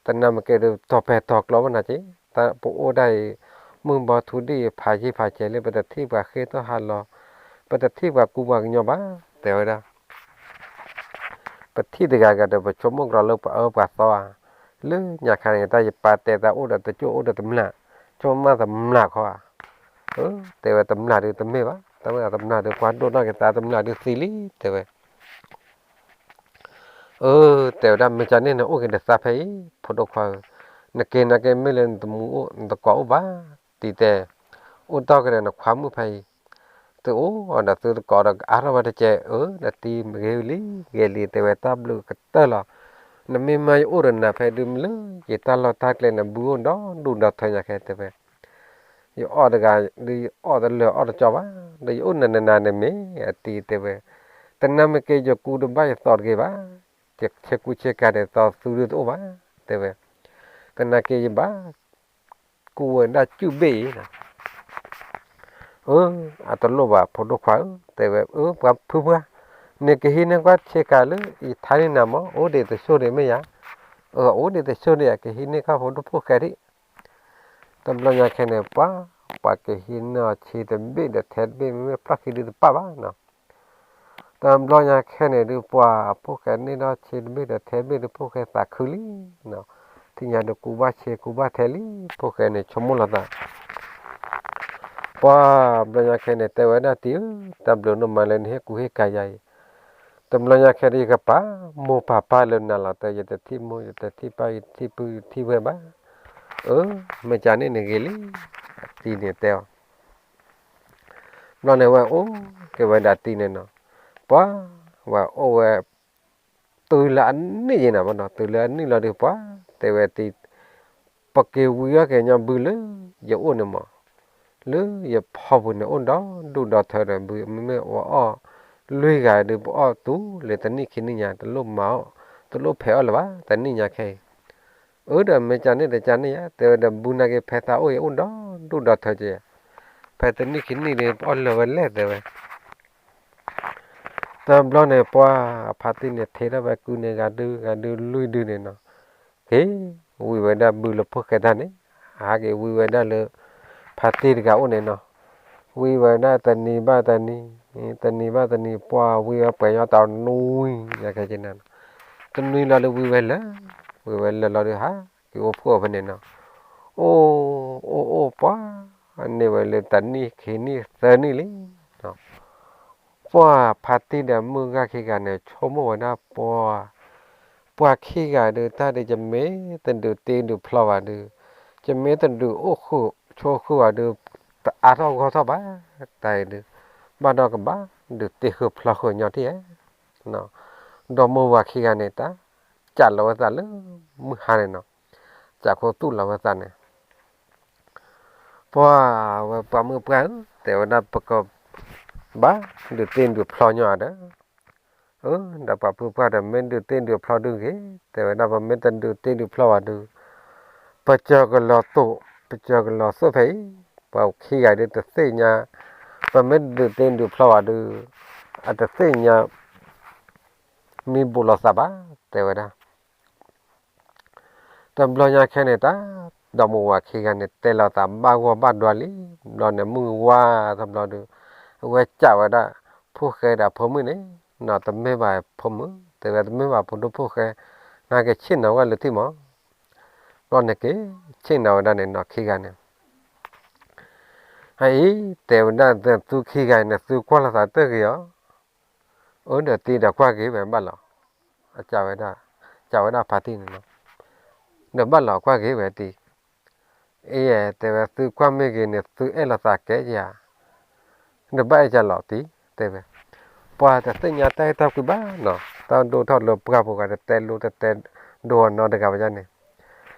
တနၤမ့ၢ်က့ၤဒုး တီၤပဲာ်တီၤကျီဘၣ်နၤက့ၤ, တၢ်ပအိၣ်ဒၣ်အံၤ မုၢ်ဘီထူဒံၣ်အံၤ ဖးယံၤဖးစဲးလၢ ပတထံၣ်ပှၤဃ့ထီၣ်ဟးလီၤ, ပတထံၣ်ပှၤကူပှၤကညီဘၣ်, တဲဝဲဒၣ် ပထံၣ်တဂၤဂၤဒီး ပဆိကမိၣ်ကျီလၢပှၤအၢပှၤသီဧါ. လၢညါခါန့ၣ် တၢ်ယပၢ်တဲတၢ်အိၣ်ဒီးတစိၢ်အိၣ်ဒီးတမျၢ်, ဆိကမိၣ်တမျၢ်ခီဧါ. အၢ တဲဝဲ တမျၢ်ဒုးတမ့ၢ်ဘၣ်, တၢ်ဝဲဒၣ်တမျၢ်ဒုး ကွၢ်ဒိၣ်နီၢ်က့ၤသး တမျၢ်ဒုးသံလံ တဲဝဲ. အၢ တဲဝဲဒၣ် မ့ၢ်ကန့ၣ်နအိၣ်က့ၤဒီးသးဖဲအံၤ ဖိဒိၣ်ခွါဧၢ, နက့ၤနာ်က့ၤမ့ၢ်လၢနတမူအိၣ် နတကိးအိၣ်ဘၣ်, တံၤတဲ အိၣ်တီၢ်က့ၤဒီးနခွါမုၣ်ဖဲအံၤ, သုအိၣ်ဒီးသုတကိးဒီးကအါထီၣ်ဝဲတကဲး, အၢ နတံၤဂ့ၤလံ ဂ့ၤလံ တဲဝဲ တၢ်ဘျုးကတၢၢ်လီၤ. နမ့ၢ်မၤယအိၣ်ဒီးနၤဖဲဒုး မ့ၢ်လၢယတၢ်လီၢ်တၢ်ကျဲန့ၣ် ဘုအိၣ်ဒီဒူၣ်ဒီထၢညါခဲ တဲဝဲ. ယအီၣ်တဂၤ ဒုးယအီၣ်တလၢာ်အီၣ်တကီဘၣ်, ဒီးယအိၣ်နၤနၤန့ၣ်မ့ၢ် အတံၤတဲဝဲ, တနၤမ့ၢ်က့ၤယကူတဘၣ်ယသီတဂ့ၤဘၣ်, ယဆဲကူဆဲကၤန့ၣ် သီသူဒုးတအိၣ်ဘၣ်, တဲဝဲ. တနၤက့ၤယဘၣ် ကူဝဲဒၣ်ကုၢ်ဘ့ၣ်အံၤနီၤ. အၢ အတလိၣ်ဘၣ် ဖိဒိၣ်ခွါဧၢ, တဲဝဲ, အၢ ပှၤဖုပှၢ်, နကဟံးန့ၢ်ကွၢ်ဆ့ကၤလၢယထါန့ၢ်နၤမး, အိၣ်ဒံးတဆိၣ်ဒံးမ့ၢ်ယၤ, အၢ အိၣ်ဒံးတဆိၣ်ဒံး ကဟံးန့ၢ်ကွၢ်ဖိဒိၣ်ဖိၣ်ဃဲဒံး. တဘျီညါခဲန့ၣ် ပှၤ ပှၤကဟံးန့ၢ်အီၤဆ့တဘ့ၣ်ဒီးထဲတဘ့ၣ် မ့မ့ၢ်ဖျီၣ်ခံဒုးတပၣ်ဘၣ်နီၤ. တဘျီညါခဲန့ၣ်ဒုး ပှၤဖိၣ်ဃဲန့ၢ်ဒီးဆ့တဘ့ၣ်ဒီးထဲတဘ့ၣ်ဒီး ဖိၣ်ဃဲသးခုလံနီၤ. ထံၣ်ညါဒုးကူဘၣ်ဆ့ကူဘၣ်ထဲလံ, ဖိၣ်ဃဲန့ၣ်ဆိကမိၣ်လီၤသး ပှၤဘျီညါခဲန့ၣ် တဲဝဲဒၣ်တံၤဧၢ, တၢ်ဘျုးဒိၣ်မးလၢနဟ့ၣ်ကူဟ့ၣ်ကၤယၤအံၤ, တဘျီညါခဲဒုး ယကပာ်မိၢ်ပာ်ပၢ်လၢနၤလီၤ, တဲ ယတထံၣ်မိၢ် ယတထံၣ်ပၢ် ယတထံၣ်ပုၢ် ယတထံၣ်ဝဲၢ်ဘၣ်. အၢ မ့ၢ်ကန့ၣ်န့ၣ်ဂ့ၤလံ, တံၤန့ၣ်တဲအီၤ. ဘျီန့ၣ်ဝဲအိၣ်က့ၤဝဲဒၣ်တံၤန့ၣ်နီၤ, ပှၤ ဝဲအိၣ်ဝဲ တုၤလၢအနံၣ်ယံၤနၤဘၣ်နီၤ, တုၤလၢအနံၣ်လီၤဒုး ပှၤ တဲဝဲတံၤ, ပက့ၤဝံၤအီၣ်က့ၤညီဘုလၢယအိၣ်န့ၣ်မး, လၢယဖီပူၤန့ၣ် အိၣ်ဒီဒူၣ်ဒီထၢဒီး ဘုမ့မ့ၢ်ဝဲအီၣ်လွံၢ်ဂၤဒုး ပအီၣ်တူၢ်လၢတနံၣ်ခံနံၣ်ညါ, တလိၣ်မၤအီၣ် တလိၣ်ဖဲးအီၣ်လၢၤဘၣ် တနံၣ်ညါခဲအံၤ. အၢ ဒီးမ့ၢ်ကန့ၣ်တကန့ၣ်ဧါ, တဲဝဲဒီး ဘုနာ်က့ၤ ဖဲသးအိၣ်အံၤ အိၣ်ဒီဒူၣ်ဒီထၢက့ၤ, ဖဲတနံၣ်ခံနံၣ်ဒုး ပအီၣ်လၢာ်ဝဲလဲၣ် တဲဝဲ. တဘျီန့ၣ် ပှၤဖါတံၢ်န့ၣ် ထံၣ်ထီၣ်ဝဲကုန့ၣ် ဂၤဒုးဂၤဒုးလွံၢ်ဒုးန့ၣ်နီၤ, က့ၤဝံၤဝဲဒၣ်ဘုလၢဖိၣ်ဃဲတၢ်န့ၣ်, ဟးက့ၤဝံၤဝဲဒၣ်လၢ ဖါတံၢ်တဂၤအိၣ်န့ၣ်နီၤ, ဝံၤဝဲဒၣ်တနံၤဘၣ်တနံၤ, တနံၤဘၣ်တနံၤ ပှၤဝံၤဝဲပှဲၤညီတနွံညါခဲက့ၤန့ၣ်, တနွံလီၤဒုးဝံၤဝဲလၢာ်, ဝံၤဝဲလၢာ်လီၤဒုး ဟးက့ၤအိၣ်ဖှိၣ်အီၤဖဲန့ၣ်နီၤ, အိၣ် အိၣ် အိၣ် ပှၤန့ၢ်ဝဲလၢတနံၣ်ခံနံၣ်သၢနံၣ်လံ ပှၤဖါတံၢ်ဒီးမုၢ်ဂၤခံဂၤန့ၣ် ဆိကမိၣ်ဝဲဒၣ်ပှၤ, ပှၤခံဂၤဒုး တၢ်ဒုး ယမ့ၢ်တဒုးတ့ဒုးဖျီဘၣ်ဒုး, ယမ့ၢ်တဒုးအိၣ်ဃုာ်ဆိးဃုာ်ဘၣ်ဒုး, တအါထီၣ်ဂီၢ်ထီၣ်ဘၣ်, တၢ်အံၤဒုး ဘၣ်ဒီးကဘၣ်ဒုးတ့ဃုာ်ဖျီဃုာ်ညီထံၣ်ဧါ. ဒီးမိၢ်ဝၤခံဂၤန့ၣ် တၢ်စံးလီၤဝဲသးလၢမုၢ်ဟါန့ၣ်နီၤ, စံးခိၣ်သူၣ်လီၤဝဲသးန့ၣ် ပှၤဝဲပှၤမုၢ်ပှၢ်ဧၢ, တဲဝဲဒၣ်ပကဘၣ်ဒုးတ့ဒုးဖျီညီဒီး, အၢ ဒီးပှၤဖုပှၢ်ဒီး မ့ၢ်ဒုးတ့ဒုးဖျီဒုးဂ့ၤ, တဲဝဲဒၣ် ပမ့ၢ်တဒုးတ့ဒုးဖျီဘၣ်ဒုး, ပစၢၤကလီၤသိး, ပစၢၤကလီၤသိးဖဲအံၤ, ပှၤခံဂၤဒုးတသ့ၣ်ညါ, ပမ့ၢ်ဒုးတ့ဒုးဖျီဘၣ်ဒုး, အတသ့ၣ်ညါ မ့ၢ်ဘူးလိာ်သးဘၣ်, တဲဝဲဒၣ် တဘျီညါခဲန့ၣ် တၢ်ဒီးမိၢ်ဝၤခံဂၤန့ၣ် တဲလိာ်သးဘၣ်ဂီၢ်ဘၣ်ဒွါလံ, ဘျီန့ၣ် မုၢ်ဝါတဘျီဒီး အဝဲစံးဝဲဒၣ် ဖိၣ်ဃဲဒီးဖိမုၣ်န့ၣ်, နီၢ်တမ့ၢ်ဘၣ်ဖိမုၣ်, တဲဝဲတမ့ၢ်ဘၣ်ဖိဒိၣ်ဖိၣ်ဃဲ, နကဆ့ၣ်နီၤဝဲလၢထံၣ်မး, ဘျီန့ၣ်က့ၤဆ့ၣ်နီၤဝဲဒၣ်န့ၣ် နီၢ်ခံဂၤန့ၣ် အအံၤ တဲဝဲဒၣ် သုခံဂၤအံၤန့ၣ် သုကွၢ်လိာ်သးတၢ်ဂ့ၤဧါ, အၢ ဒီးတံၤဒီးကွၢ်က့ၤဝဲဘၣ်လီၤ, စံးဝဲဒၣ်, စံးဝဲဒၣ်ဖါတံၢ်န့ၣ်လီၤ, ဒီးဘၣ်လီၤကွၢ်က့ၤဝဲတံၤ, အံၤ တဲဝဲသုကွၢ်မ့ၢ်ဂ့ၤန့ၣ် သုအဲၣ်လိာ်သးကဲဧါ, ဒီးဘၣ်အဲၣ်ယၤလီၤတံၤ, တဲဝဲ, ပှၤတသ့ၣ်ညါတၢ်အဲၣ်တၢ်ကွံဘၣ်နီၤ, တၢ်ဒိၣ်ထီၣ်လၢပှၢ်ပူၤဂၤ တတဲလိတတဲဒိအနီတဂၤဘၣ်န့ၣ်,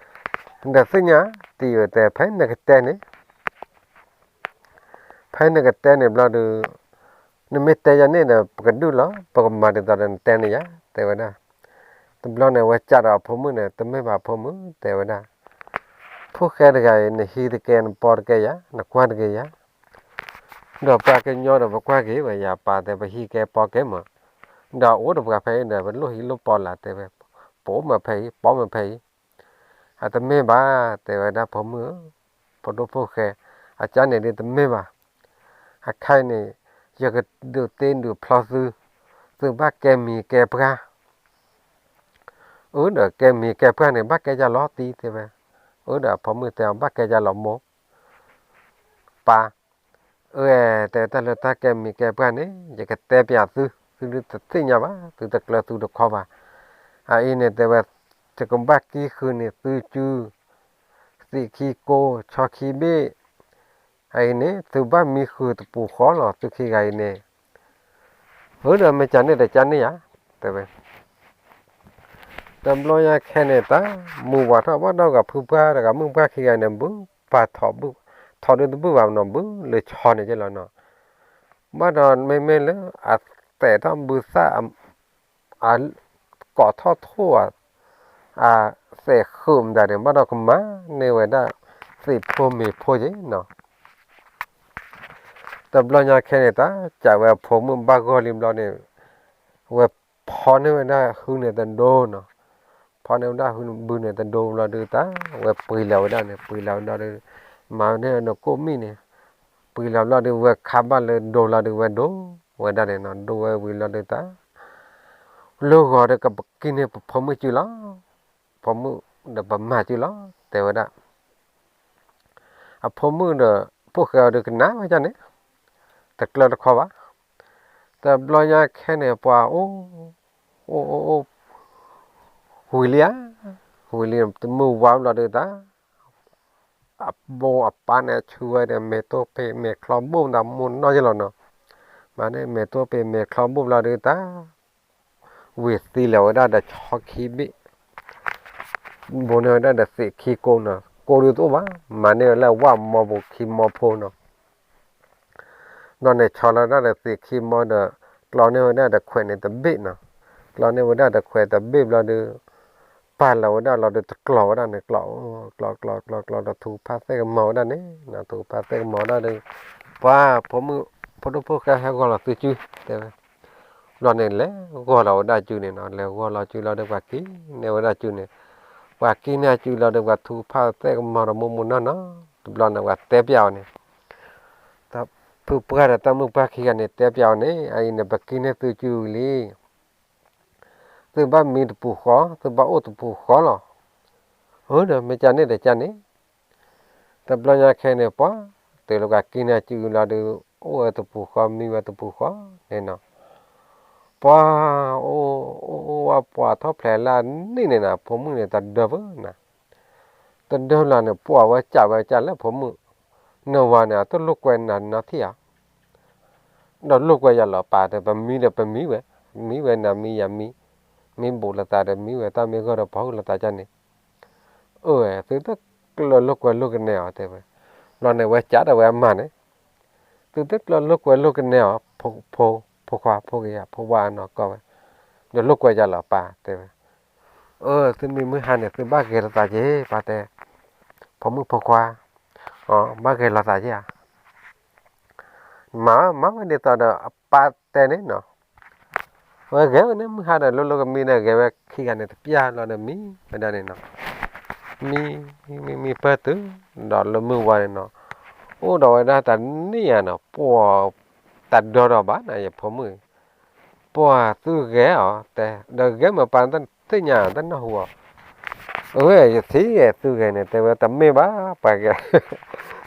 ဒီးသ့ၣ်ညါတံၤဧၢ တဲ ဖဲနကတဲန့ၣ် ဖဲနကတဲန့ၣ်ဘျီဒီး နမ့ၢ်တဲယၤန့ၣ်ဒီး ပကဒုးလီၤ ပကမၤဒ်သိးဒီးနတဲန့ၣ်ယၤ တဲဝဲဒၣ်. တဘျီန့ၣ် အဝဲစံးဒီးအဖိမုၣ်န့ၣ် တမ့ၢ်ဘၣ်ဖိမုၣ် တဲဝဲဒၣ်, ဖိၣ်ဃဲတဂၤအံၤ နဟံးတကဲ နပီတကဲယၤ နကွၢ်တကဲယၤ, ဒီးပှၤကညီဒီးပကွၢ်က့ၤဝဲယၤ ပာ်တဲ ပဟံးကဲပီကဲမး, ဒီးအိၣ်ဒီးပှၤဖဲအံၤဒီး ပလိၣ်ဟံးလိၣ်ပီလၢ် တဲဝဲ, ပအိၣ်မးဖဲအံၤ ပီမးဖဲအံၤ အတမ့ၢ်ဘၣ် တဲဝဲဒၣ် ဖိမုၣ်ဧၢ, ဖိဒိၣ်ဖိၣ်ဃဲ, အကၢ်န့ၣ်ဒ်တမ့ၢ်ဘၣ်. အခါအံၤန့ၣ် ယကဒုးတ့ဒုးဖျီသု, သုဘၣ်ကဲမံၤကဲပှၢ်. အၢ ဒီးကဲမံၤကဲပှၢ်န့ၣ် ဘၣ်ကဲယၤလီၤတံၢ် တဲဝဲ. အၢ ဒီးအဖိမုၣ်တဲအီၤ ဘၣ်ကဲယၤလီၤမိၢ် ပၢ်. အၢ တဲဝဲ တၢ်လၢတၢ်ကဲမံၤကဲပှၢ်န့ၣ် ယကတဲပျးသု, သုတသ့ၣ်ညါဘၣ်, သုတကျၢၤသုတခီဘၣ်. အအံၤန့ၣ် တဲဝဲ, ယကဘၣ်ကံၣ်ဃုာ်န့ၢ်သုစု သံးခံကိ, ဆီခံဘ့ၣ်. အအံၤန့ၣ် သုဘၣ်မံဃုာ်တပူၤဃီလီၤ သုခံဂၤအံၤန့ၣ်. အၢ ဒီးမ့ၢ်ကန့ၣ်ဒီးကန့ၣ်ဧါ, တဲဝဲ. တဘျီညါခဲန့ၣ် တၢ်မုၢ်ဝါထီၣ်ဘၣ်ဒီး ပှၤဖုပှၢ်တဂၤ မုၣ်ပှၢ်ခံဂၤန့ၣ် ဘုပာ်ထီၣ်ဘု, ထီၣ်ဒုတဘုၣ်ဘၣ်နီၤ ဘုလၢဆီန့ၣ်က့လီၤနီၤ. ဘၣ်ဒီးမ့မ့ၢ်လၢအသဲးထီၣ်ဘုသၣ် အကိးထီၣ်ထိၣ်ဧါ, အသဲးဃုာ်မတၤန့ၣ် ဘၣ်ဒီးကမၤန့ၢ်ဝဲဒၣ် သံးဖိမ့ၤဖိက့နီၤ. တဘျီညါခဲန့ၣ် တၢ်စံးဝဲအဖိမုၣ်ဘၣ်ဂီၢ်လံဘျီန့ၣ်, ဝဲဖီန့ၢ်ဝဲဒၣ်ဟုန့ၣ်တဒိနီၤ. ဖီန့ၢ်ဝဲဒၣ်ဟုဘုန့ၣ်တဒိဘျီဒုး တၢ်ဝဲပှ့ၤလီၤဝဲဒၣ်န့ၣ် ပှ့ၤလီၤဝဲဒၣ်ဒီး မၤန့ၢ်နကိၣ်မံၣ်န့ၣ်, ပှ့ၤလီၤဘျီဒုး ဝဲခါဘၣ်လၢဒိလီၤဒုး ဝဲဒိဝဲဒၣ်န့ၣ်နီၤ. ဒိဝဲဝံၤလီၤဒုး တၢ် လၢဂီၤဒီးကကံၣ်န့ၢ်ပဖိမုၣ်စုလီၤ, ဖိမုၣ်ဒီးပမၤစုလီၤ တဲဝဲဒၣ်. အဖိမုၣ်ဒီး ဖိၣ်ဃဲအီၤဒီးကနၣ်ဝဲဒၣ်န့ၣ် တကျၢၤတခီဘၣ်. တဘျီညါခဲန့ၣ် ပှၤအိၣ်, အိၣ်အိၣ်အိၣ်, ဝံၤလံဧါ, ဝံၤလံ တမုၢ်ဝါဘျီဒုး တၢ် အမိၢ်အပၢ်န့ၣ် ဆူဝဲဒီး မဲာ်တိၢ်ပ့ၤမဲာ်ချီဘိၣ်မတၤမိၢ်နီၢ်ယလီၤနီၤ. မၤန့ၢ်မဲာ်တိၢ်ပ့ၤမဲာ်ချီဘိၣ်ဘျီဒုး တၢ် ဝံၤသံလီၤဝဲဒၣ်ဒီးဆီခံဘ့ၣ်, ဘိးန့ၢ်ဝဲဒၣ်ဒီးသံးခံကိနီၤ. ကိဒုးတအိၣ်ဘၣ်, မၤန့ၢ်ဝဲလၢဝၣ်မီဖိခံမီဖိနီၤ. ဘျီန့ၣ်ဆီလီၤဝဲဒၣ်ဒီးသံးခံမီဒီး ကျီန့ၢ်ဝဲဒၣ်ဒီးခွဲးန့ၣ်တဘ့ၣ်နီၤ. ကျီန့ၢ်ဝဲဒၣ်ဒီးခွဲးတဘ့ၣ်ဘျီဒုး ပာ်လီၤဝဲဒၣ်လီၤဒုး တကျီၤဝဲဒၣ်န့ၣ် ကျီၤ, ကျီၤ ကျီၤ ကျီၤ ကျီၤ ဒီးထုကဖၣ်သ့ၣ်ကမီၤဝဲဒၣ်န့ၣ်, ထုကဖၣ်သ့ၣ်ကမီၤဝဲဒၣ်ဒီး ပှၤဖိမုၣ်, ဖိဒိၣ်ဖိၣ်ဃဲဟဲဂီၤလီၤသုစု တဲဝဲ. ဘျီန့ၣ် လဲၤဂီၤလီၤဝဲဒၣ်စုန့ၣ်နီၤ. လဲၤဂီၤလီၤစုလီၤဒီး ပှၤကံၣ်န့ၢ်ဝဲဒၣ်စုန့ၣ်, ပှၤကံၣ်န့ၢ်စုလီၤဒီး ပှၤထုကဖၣ်သ့ၣ်ကမီၤဒီးမိၢ်မိၢ်နီၢ်နီၢ်. တဘျီန့ၣ် ပှၤတဲပျးအီၤန့ၣ်, တၢ်ဖုပှၢ်ဒီးတၢ်မုၢ်ပှၢ်ခံဂၤန့ၣ် တဲပျးအီၤန့ၣ်, အအံၤန့ၣ် ပကံၣ်န့ၢ်သုစုလံ သုဘၣ်မံတပူၤဃီ, သုဘၣ်အိၣ်တပူၤဃီလီၤ. အၢ ဒီးမ့ၢ်ကန့ၣ်ဒီးကန့ၣ်. တဘျီညါခဲန့ၣ် ပှၤတုၤလၢပှၤကံၣ်န့ၢ်စုလီၤဒီး အိၣ်ဝဲတပူၤဃီ မံဝဲတပူၤဃီန့ၣ်နီၤ. ပှၤ အိၣ်အိၣ်ဝဲပှၤထီၣ်ဖျဲးလၢအနံၣ်န့ၣ်နီၤ ဖိမုၣ်န့ၣ် တဒၢဘၣ်နီၤ. တဒၢလီၤန့ၣ် ပှၤဝဲစံးဝဲစံးလၢဖိမုၣ်, နဝၤန့ၣ် အတလိာ်ကွဲနၤနီတထံၣ်ဧါ. ဒီးလိာ်ကွဲယၤလီၤပၢ် တဲ ပမံဒီးပမံဝဲ, မံဝဲနၤမံယၤမံ, မ့ၢ်ဘူးလိာ်သးဒီးမံဝဲ တၢ်မ့ၢ်ဂီၢ်ဒီးပှၤဟုၣ်လိာ်သးကန့ၣ်. အၢ သုတကျၢၤလိာ်ကွဲလိာ်ကနဲအီၤ တဲဝဲ. ဘျီန့ၣ် ဝဲစံးဒီးဝဲအမါန့ၣ်, သုတကျၢၤလိာ်ကွဲလိာ်ကနဲအီၤ, ဖိ, ဖိခွါ ဖိကယၤ ဖိဝါနီၢ်ကီၢ်ဝဲ, ဒီးလိာ်ကွဲယၤလီၤပၢ် တဲဝဲ. အၢ သုမံမုၢ်ဟါန့ၣ် သုဘၣ်ဂဲၤလိာ်သးက့ၤ ပၢ်တဲ, ဖိမုၣ်ဖိခွါ, ဘၣ်ဂဲၤလိာ်သးက့ၤဧါ. မၤ, မၤဝဲဒ်သိးဒီးအပၢ်တဲန့ၣ်နီၤ. ဝဲဂဲၤဝဲန့ၣ် မုၢ်ဟါဒီး လိၤလိၤကမံန့ၣ် ဂဲၤဝဲခံဂၤန့ၣ် တပျၢ်လီၤဒီးမံဝဲဒၣ်န့ၣ်နီၤ. မံ, မံ, မံ, မံပၢၢ်တုၤ, ဒီးလၢမုၢ်ဝါန့ၣ်နီၤ, အိၣ်ဒီးဝဲဒၣ်တနံၣ်ဧါနီၤ, ပှၤတဒၢဒီးဘၣ်နၤ ယဖိမုၣ်, ပှၤသုဂဲၤအီၤ တဲ, ဒီးဂဲၤမ့ၢ်ပၢ်တသ့ၣ်ညါ တနၢ်ဟူအီၤ. အဝဲယသံဂဲၤသုဂဲၤန့ၣ် တဲဝဲတမ့ၢ်ဘၣ် ပှၤဂဲၤ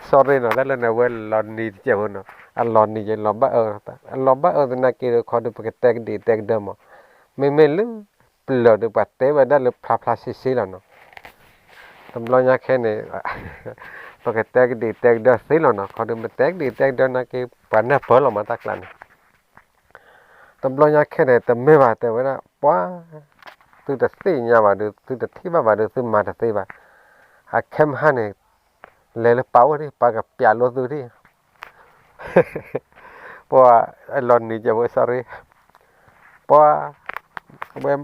sorry နီၤ တၢ်လၢန့ၣ် အဝဲလီၤနံၤတစဲးဖိနီၤ, အလီၤနံၤယဲ လီၤဘၣ်အၢ, အလီၤဘၣ်အၢသနာ်က့ဒီး ခီဒုးပကတဲကဒံးတဲကဒၢမး, မ့မ့ၢ်လၢပျၢၤဒီး ပှၤတဲဝဲဒၣ်လၢဖျါဖျါဆ့ဆ့လီၤနီၤ. တဘျီညါခဲန့ၣ် ပကတဲကဒံးတဲကဒၢသ့လီၤနီၤ, ခီဒုးပတဲကဒံးတဲကဒၢနာ်က့ ပှၤနၢ်ပၢၢ်လီၤမးတၢ်ကျါန့ၣ်. တဘျီညါခဲန့ၣ် တမ့ၢ်ဘၣ် တဲဝဲဒၣ် ပှၤ သုတသ့ၣ်ညါဘၣ်ဒီး သုတထံၣ်ဘၣ်ဘၣ်ဒီး သုမၤတသ့ဘၣ်. အခဲမဟါန့ၣ် လဲၤလၢပၢ်အိၣ်ဒံး ပၢ်ကပျးလိသုဒံး. ပှၤ လီၤနံၤကဲဝဲ sorry, ပှၤ ဝဲ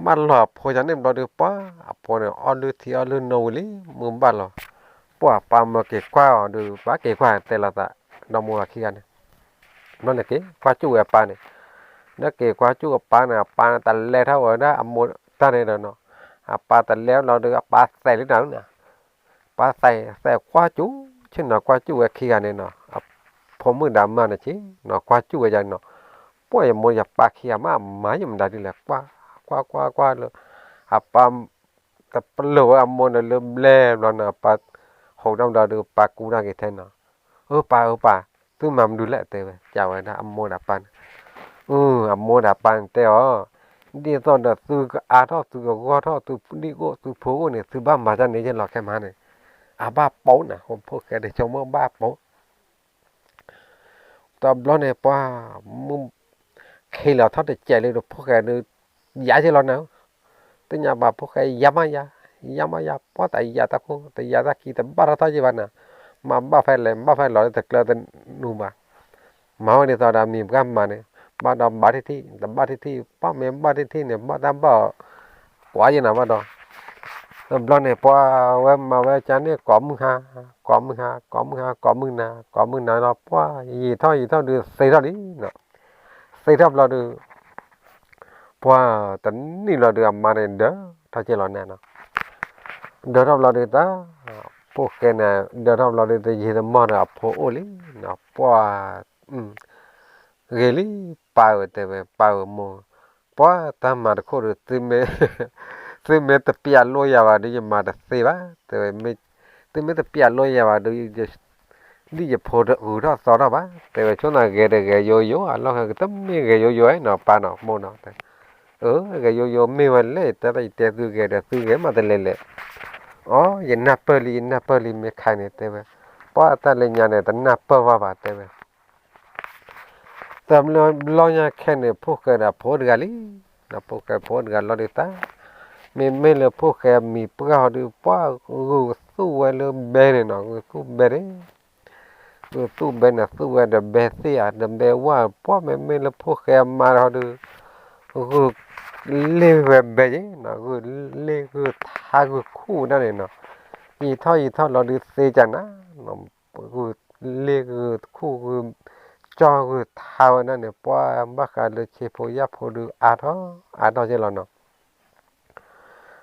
မၢလီၤအဖိယၤန့ၣ်ဘျီဒီး ပှၤ အဖိန့ၣ် အီၣ်လုၢ်ထံအီၣ်လုၢ်နိဝံၤလံ မုၢ်ဘၣ်လီၤ, ပှၤအပၢ်မၢက့ၤကွၢ်အီၤဒီး ပှၤက့ၤကွၢ်တဲလီၤသး ဒီမိၢ်ဝၤခံဂၤန့ၣ်, ဘျီန့ၣ်က့ၤကွၢ်ကၠူၣ်ဝဲအပၢ်န့ၣ်, ဒီးက့ၤကွၢ်ကၠူၣ်အပၢ်န့ၣ် အပၢ်န့ၣ်တလဲထီၣ်ဝဲဒၣ်အမိၢ်တၢ်န့ၣ်ဒီးနီၤ, အပၢ်တလဲဘျီဒီး အပၢ်သဲးလံနၤ, ပၢ်သဲး သဲးကွၢ်ကၠူၣ် ဆ့ၣ်နီၤကွၢ်ကၠူၣ်ဝဲခံဂၤန့ၣ်နီၤ, အဖိမုၣ်ဒီးအမါန့ၣ်ဆ့ၣ်နီၤကွၢ်ကၠူၣ်ဝဲယၤနီၤ, ပှၤယမိၢ်ယပၢ်ခံဂၤမး အမၤယမတၤဒ်လဲၣ် ကွၢ် ကွၢ် ကွၢ် ကွၢ်လၢ အပၢ် တပလၢၢ်ဝဲအမိၢ်န့ၣ်လၢဘျဲဘျီန့ၣ် ပၢ် ဟိးထီၣ်ဘျီဒီး ပၢ်ကူတၢ်က့ၤထဲနီၤ, အၢ ပၢ်ဧၢပၢ် သုမၤမနုၤလဲၣ်တဲဝဲ ကးဝဲဒၣ်အမိၢ်ဒီးပၢ်န့ၣ်, အၢ အမိၢ်ဒီးပၢ်န့ၣ်တဲအီၤ, ဒ်သိးဒီးသုကအါထီၣ် သုကဂီၢ်ထီၣ် သုဒံၣ်အိၣ် သုဖိအိၣ်န့ၣ် သုဘၣ်မၤတၢ်န့ၣ်ယဲလီၤခဲမးန့ၣ်, အဘၣ်ပိာ်နၤ ဖိၣ်ဃဲတဆိကမိၣ်ဘၣ်ပိာ် တဘျီန့ၣ် ပှၤ မုၢ် ခံလီၤထီၣ်တစဲးလၢဒီး ဖိၣ်ဃဲဒီး ယၤက့ၤလီၤနၤ, သ့ၣ်ညါဘၣ်ဖိၣ်ဃဲယၤမးယၤ, ယၤမးယၤ ပှၤတယၤတၢ်ခိၣ် တယၤတၢ်ခံ တဘၣ်ထီၣ်ထီၣ်ယံၤဘၣ်နၤ, မၤဘၣ်ဖဲလဲၣ် ဘၣ်ဖဲလီၤလၢတကျၢတနူဘၣ်, မၤဝဲဒ်သိးဒီးမံၤပှၢ်မၤန့ၣ် ဘၣ်ဒီးဘၣ်ထံၣ်ထံၣ် တဘၣ်ထံၣ်ထံၣ် ဘၣ်မ့ၢ်ဘၣ်ထံၣ်ထံၣ်န့ၣ် ဘၣ်တၢ်ဘၣ်အီၤ ကွၢ်ယံၤနၤဘၣ်ဒီး တဘျီန့ၣ် ပှၤဝဲမၤဝဲကန့ၣ် ကိးမုၢ်ဟါ, ကိးမုၢ်ဟါ ကိးမုၢ်ဟါ ကိးမုၢ်နၤ ကိးမုၢ်နၤဒီး ပှၤ ယံာ်ထီၣ်ယံာ်ထီၣ်ဒီးသ့ထီၣ်လံနီၤ, သ့ထီၣ်ဘျီဒီး ပှၤတနံၣ်ဘျီဒီး အမါန့ၣ်ဒၢထီၣ်က့ၤလီၤနၤနီၤ, ဒၢထီၣ်ဘျီဒီး တၢ် ဖိၣ်ဃဲန့ၣ် ဒၢထီၣ်ဘျီဒီး တယံာ်တမီၢ်ဒီး အဖိအိၣ်လံနီၤ, ပှၤ ဂ့ၤလံ ပၢ်ဧၢ တဲဝဲ ပၢ်ဧၢမိၢ်, ပှၤတၢ်မၤတခိၣ်ဒီး သုမ့ၢ်တပျးလိယၤဘၣ်ဒီး ယမၤတသ့ဘၣ် တဲဝဲ, သုမ့ၢ်တပျးလိယၤဘၣ်ဒီး ဒ်ယဖိတဂုၤထီၣ်သီထီၣ်ဘၣ် တဲဝဲ, ဆိနၤဂဲၤတဂဲၤယိယိ အလီၢ်ဟဲကတမ့ၢ်ဂဲၤယိယိနီၤ ပၢ်နီၤမိၢ်နီၤ, အၢ ဂဲၤယိယိမ့ၢ်ဝဲလဲၣ် တဲတၢ်ယတဲသုဂဲၤဒီးသုဂဲၤမးတလဲၤလဲၣ်, အိ ယနၢ်ပၢၢ်လံ ယနၢ်ပၢၢ်လံ မ့ၢ်ခါန့ၣ် တဲဝဲ, ပှၤတၢ်လၢညါန့ၣ် တနၢ်ပၢၢ်ဘၣ်ဘၣ် တဲဝဲ တဘျီညါခဲန့ၣ် ဖိၣ်ဃဲဒီးဖိတဂၤလံ, ဖိၣ်ဃဲဖိတဂၤလီၤဒုးတၢ်, မ့မ့ၢ်လၢဖိၣ်ဃဲမံၤပှၢ်ဟီဒုး ပှၤဂုာ်သူၣ်ဝဲလၢဘဲန့ၣ်နီၤ, ဂုာ်သူၣ်ဘဲန့ၣ်, ဂုာ်သူၣ်ဘဲန့ၣ် သူၣ်ဝဲဒီးဘဲသ့ၣ်ဧါ ဒီးဘဲဝါ ပှၤမ့မ့ၢ်လၢဖိၣ်ဃဲအမါဟီဒုး ဂုာ်လ့ၢ်ဝဲဘဲယဲနီၤ, ဂုာ်လ့ၢ်ဂုာ်ထါဂုာ်ခူၣ်ဝဲဒၣ်န့ၣ်နီၤ, ယံာ်ထီၣ်ယံာ်ထီၣ်လီၤဒုးသ့ကနၤ ဂုာ်လ့ၢ်ဂုာ်ခူၣ်ဂုာ်ကၠီၢ်ဂုာ်ထါဝဲဒၣ်န့ၣ် ပှၤဘၣ်ဃးလၢဆ့ဖိယာ်ဖိဒုးအါထီၣ်အါထီၣ်ကဲလီၤနီၤ,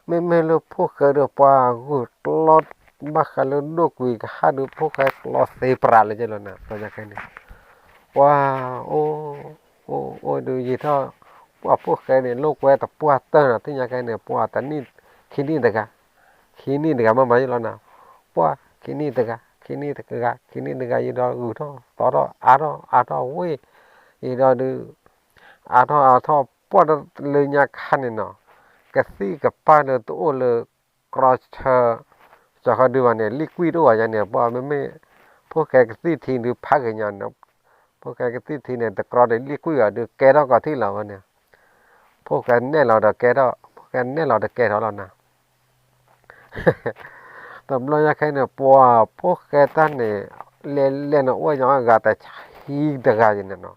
မ့မ့ၢ်လၢဖိၣ်ဃဲဒီးပှၤဂုာ်ကျီ ဘၣ်ဃးလၢဒိၣ်ကွံာ်ကဟၣ်ဒုး ဖိၣ်ဃဲကျီသ့ပြးလၢကဲလီၤနီၤ, တဘျီညါခဲန့ၣ် ပှၤ အိၣ် အိၣ် အိၣ်ဒုးယံာ်ထီၣ် ပှၤဖိၣ်ဃဲန့ၣ် လိာ်ကွဲတပှၢ်တၢၢ်နီၤ, သ့ၣ်ညါခဲန့ၣ် ပှၤတနံၣ် ခံနံၣ်တဂၤ ခံနံၣ်တဂၤမးမးယလီၤနၤ, ပှၤ ခံနံၣ်တဂၤ ခံနံၣ်တဂၤ ခံနံၣ်တဂၤ ယံာ်ဒီးဂုာ်ထီၣ်သီထီၣ်အါထီၣ်အါထီၣ်ဝ့ၢ်, ယံာ်ဒီးဒုး အါထီၣ်အါထီၣ် ပှၤတလၢညါခါန့ၣ်နီၤ, ကသံၣ်ကပၢ်လၢတအိၣ်လၢ ကြီဆၢ ကၠီၤဃီဒုးဘၣ်န့ၣ် လံၣ်ကွံၣ်တအိၣ်ဘၣ်ယါန့ၣ် ပှၤမ့မ့ၢ် ဖိၣ်ဃဲကသံၣ်ထံဒုးဖးဂ့ၤညါန့ၣ်, ဖိၣ်ဃဲကသံၣ်ထံန့ၣ် တကြီဒီးလံၣ်ကွံၣ်ဘၣ်ဒုးကဲထီၣ်ကီးထံၣ်လီၤဝဲန့ၣ်, ဖိၣ်ဃဲနဲၣ်လီၤဒီးကဲထီၣ် ဖိၣ်ဃဲနဲၣ်လီၤဒီးကဲထီၣ်လီၤနၤ တဘျီညါခဲန့ၣ် ပှၤဖိၣ်ဃဲတၢ်န့ၣ် လဲၤလဲၤန့ၣ် အိၣ်ညီအဂၤတဆံတဂၤယဲန့ၣ်နီၤ,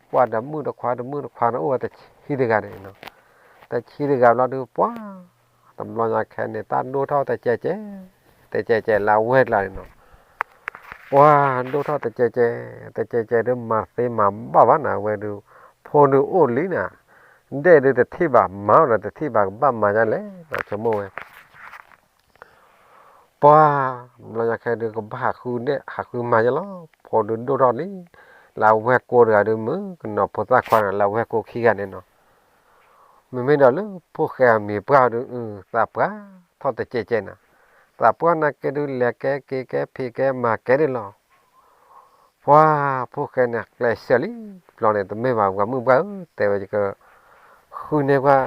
ပှၤတမုၣ်တခွါ တမုၣ်တခွါန့ၣ် အိၣ်ဝဲတဆံတဂၤန့ၣ်နီၤ, တဆံတဂၤဘျီဒုး ပှၤ တဘျီညါခဲန့ၣ် တၢ်ဒိၣ်ထီၣ်တကဲကဲ တကဲကဲလၢအဝဲကျါန့ၣ်နီၤ, ပှၤဒိၣ်ထီၣ်တကဲကဲ တကဲကဲဒုး မၤသ့မၤဘၣ်ဘၣ်နၤ အဝဲဒုး ဖိဒုးအိၣ်လံနၤ, ဒဲၣ်ဒုးတထံၣ်ဘၣ် မၤဒီးတထံၣ်ဘၣ် ကဘၣ်မၤဒ်လဲၣ် ဆိကမိၣ်ဝဲ ပှၤ ဘျီညါခဲဒုး ကဘၣ်ဟးဃုဒဲၣ် ဟးဃုမၤယဲလီၤ, ဖိဒုးဒိၣ်ထီၣ်လံ, လၢအဝဲၢ်ကိတဂၤဒုး မုၣ်ကနီၤဖိသၣ်ခွါန့ၣ် လၢအဝဲၢ်ကိခံဂၤန့ၣ်နီၤ, မ့မ့ၢ်ဒီးလၢဖိၣ်ဃဲအမံၤပှၢ်ဒုး သးပှၢ်ထီၣ်တကဲကဲနၤ, သးပှၢ်နာ်ကဲဒုး လဲၤကဲက့ၤကဲဖံးကဲမၤကဲဒၣ်လီၤ ပှၤ ဖိၣ်ဃဲန့ၣ် ကျဲးစၢးလံ, ဘျီန့ၣ် တမ့ၢ်ဘၣ် ပှၤမုၣ်ပှၢ်ဧၢ, တဲဝဲ ယက ဃုန့ၢ်ပှၤ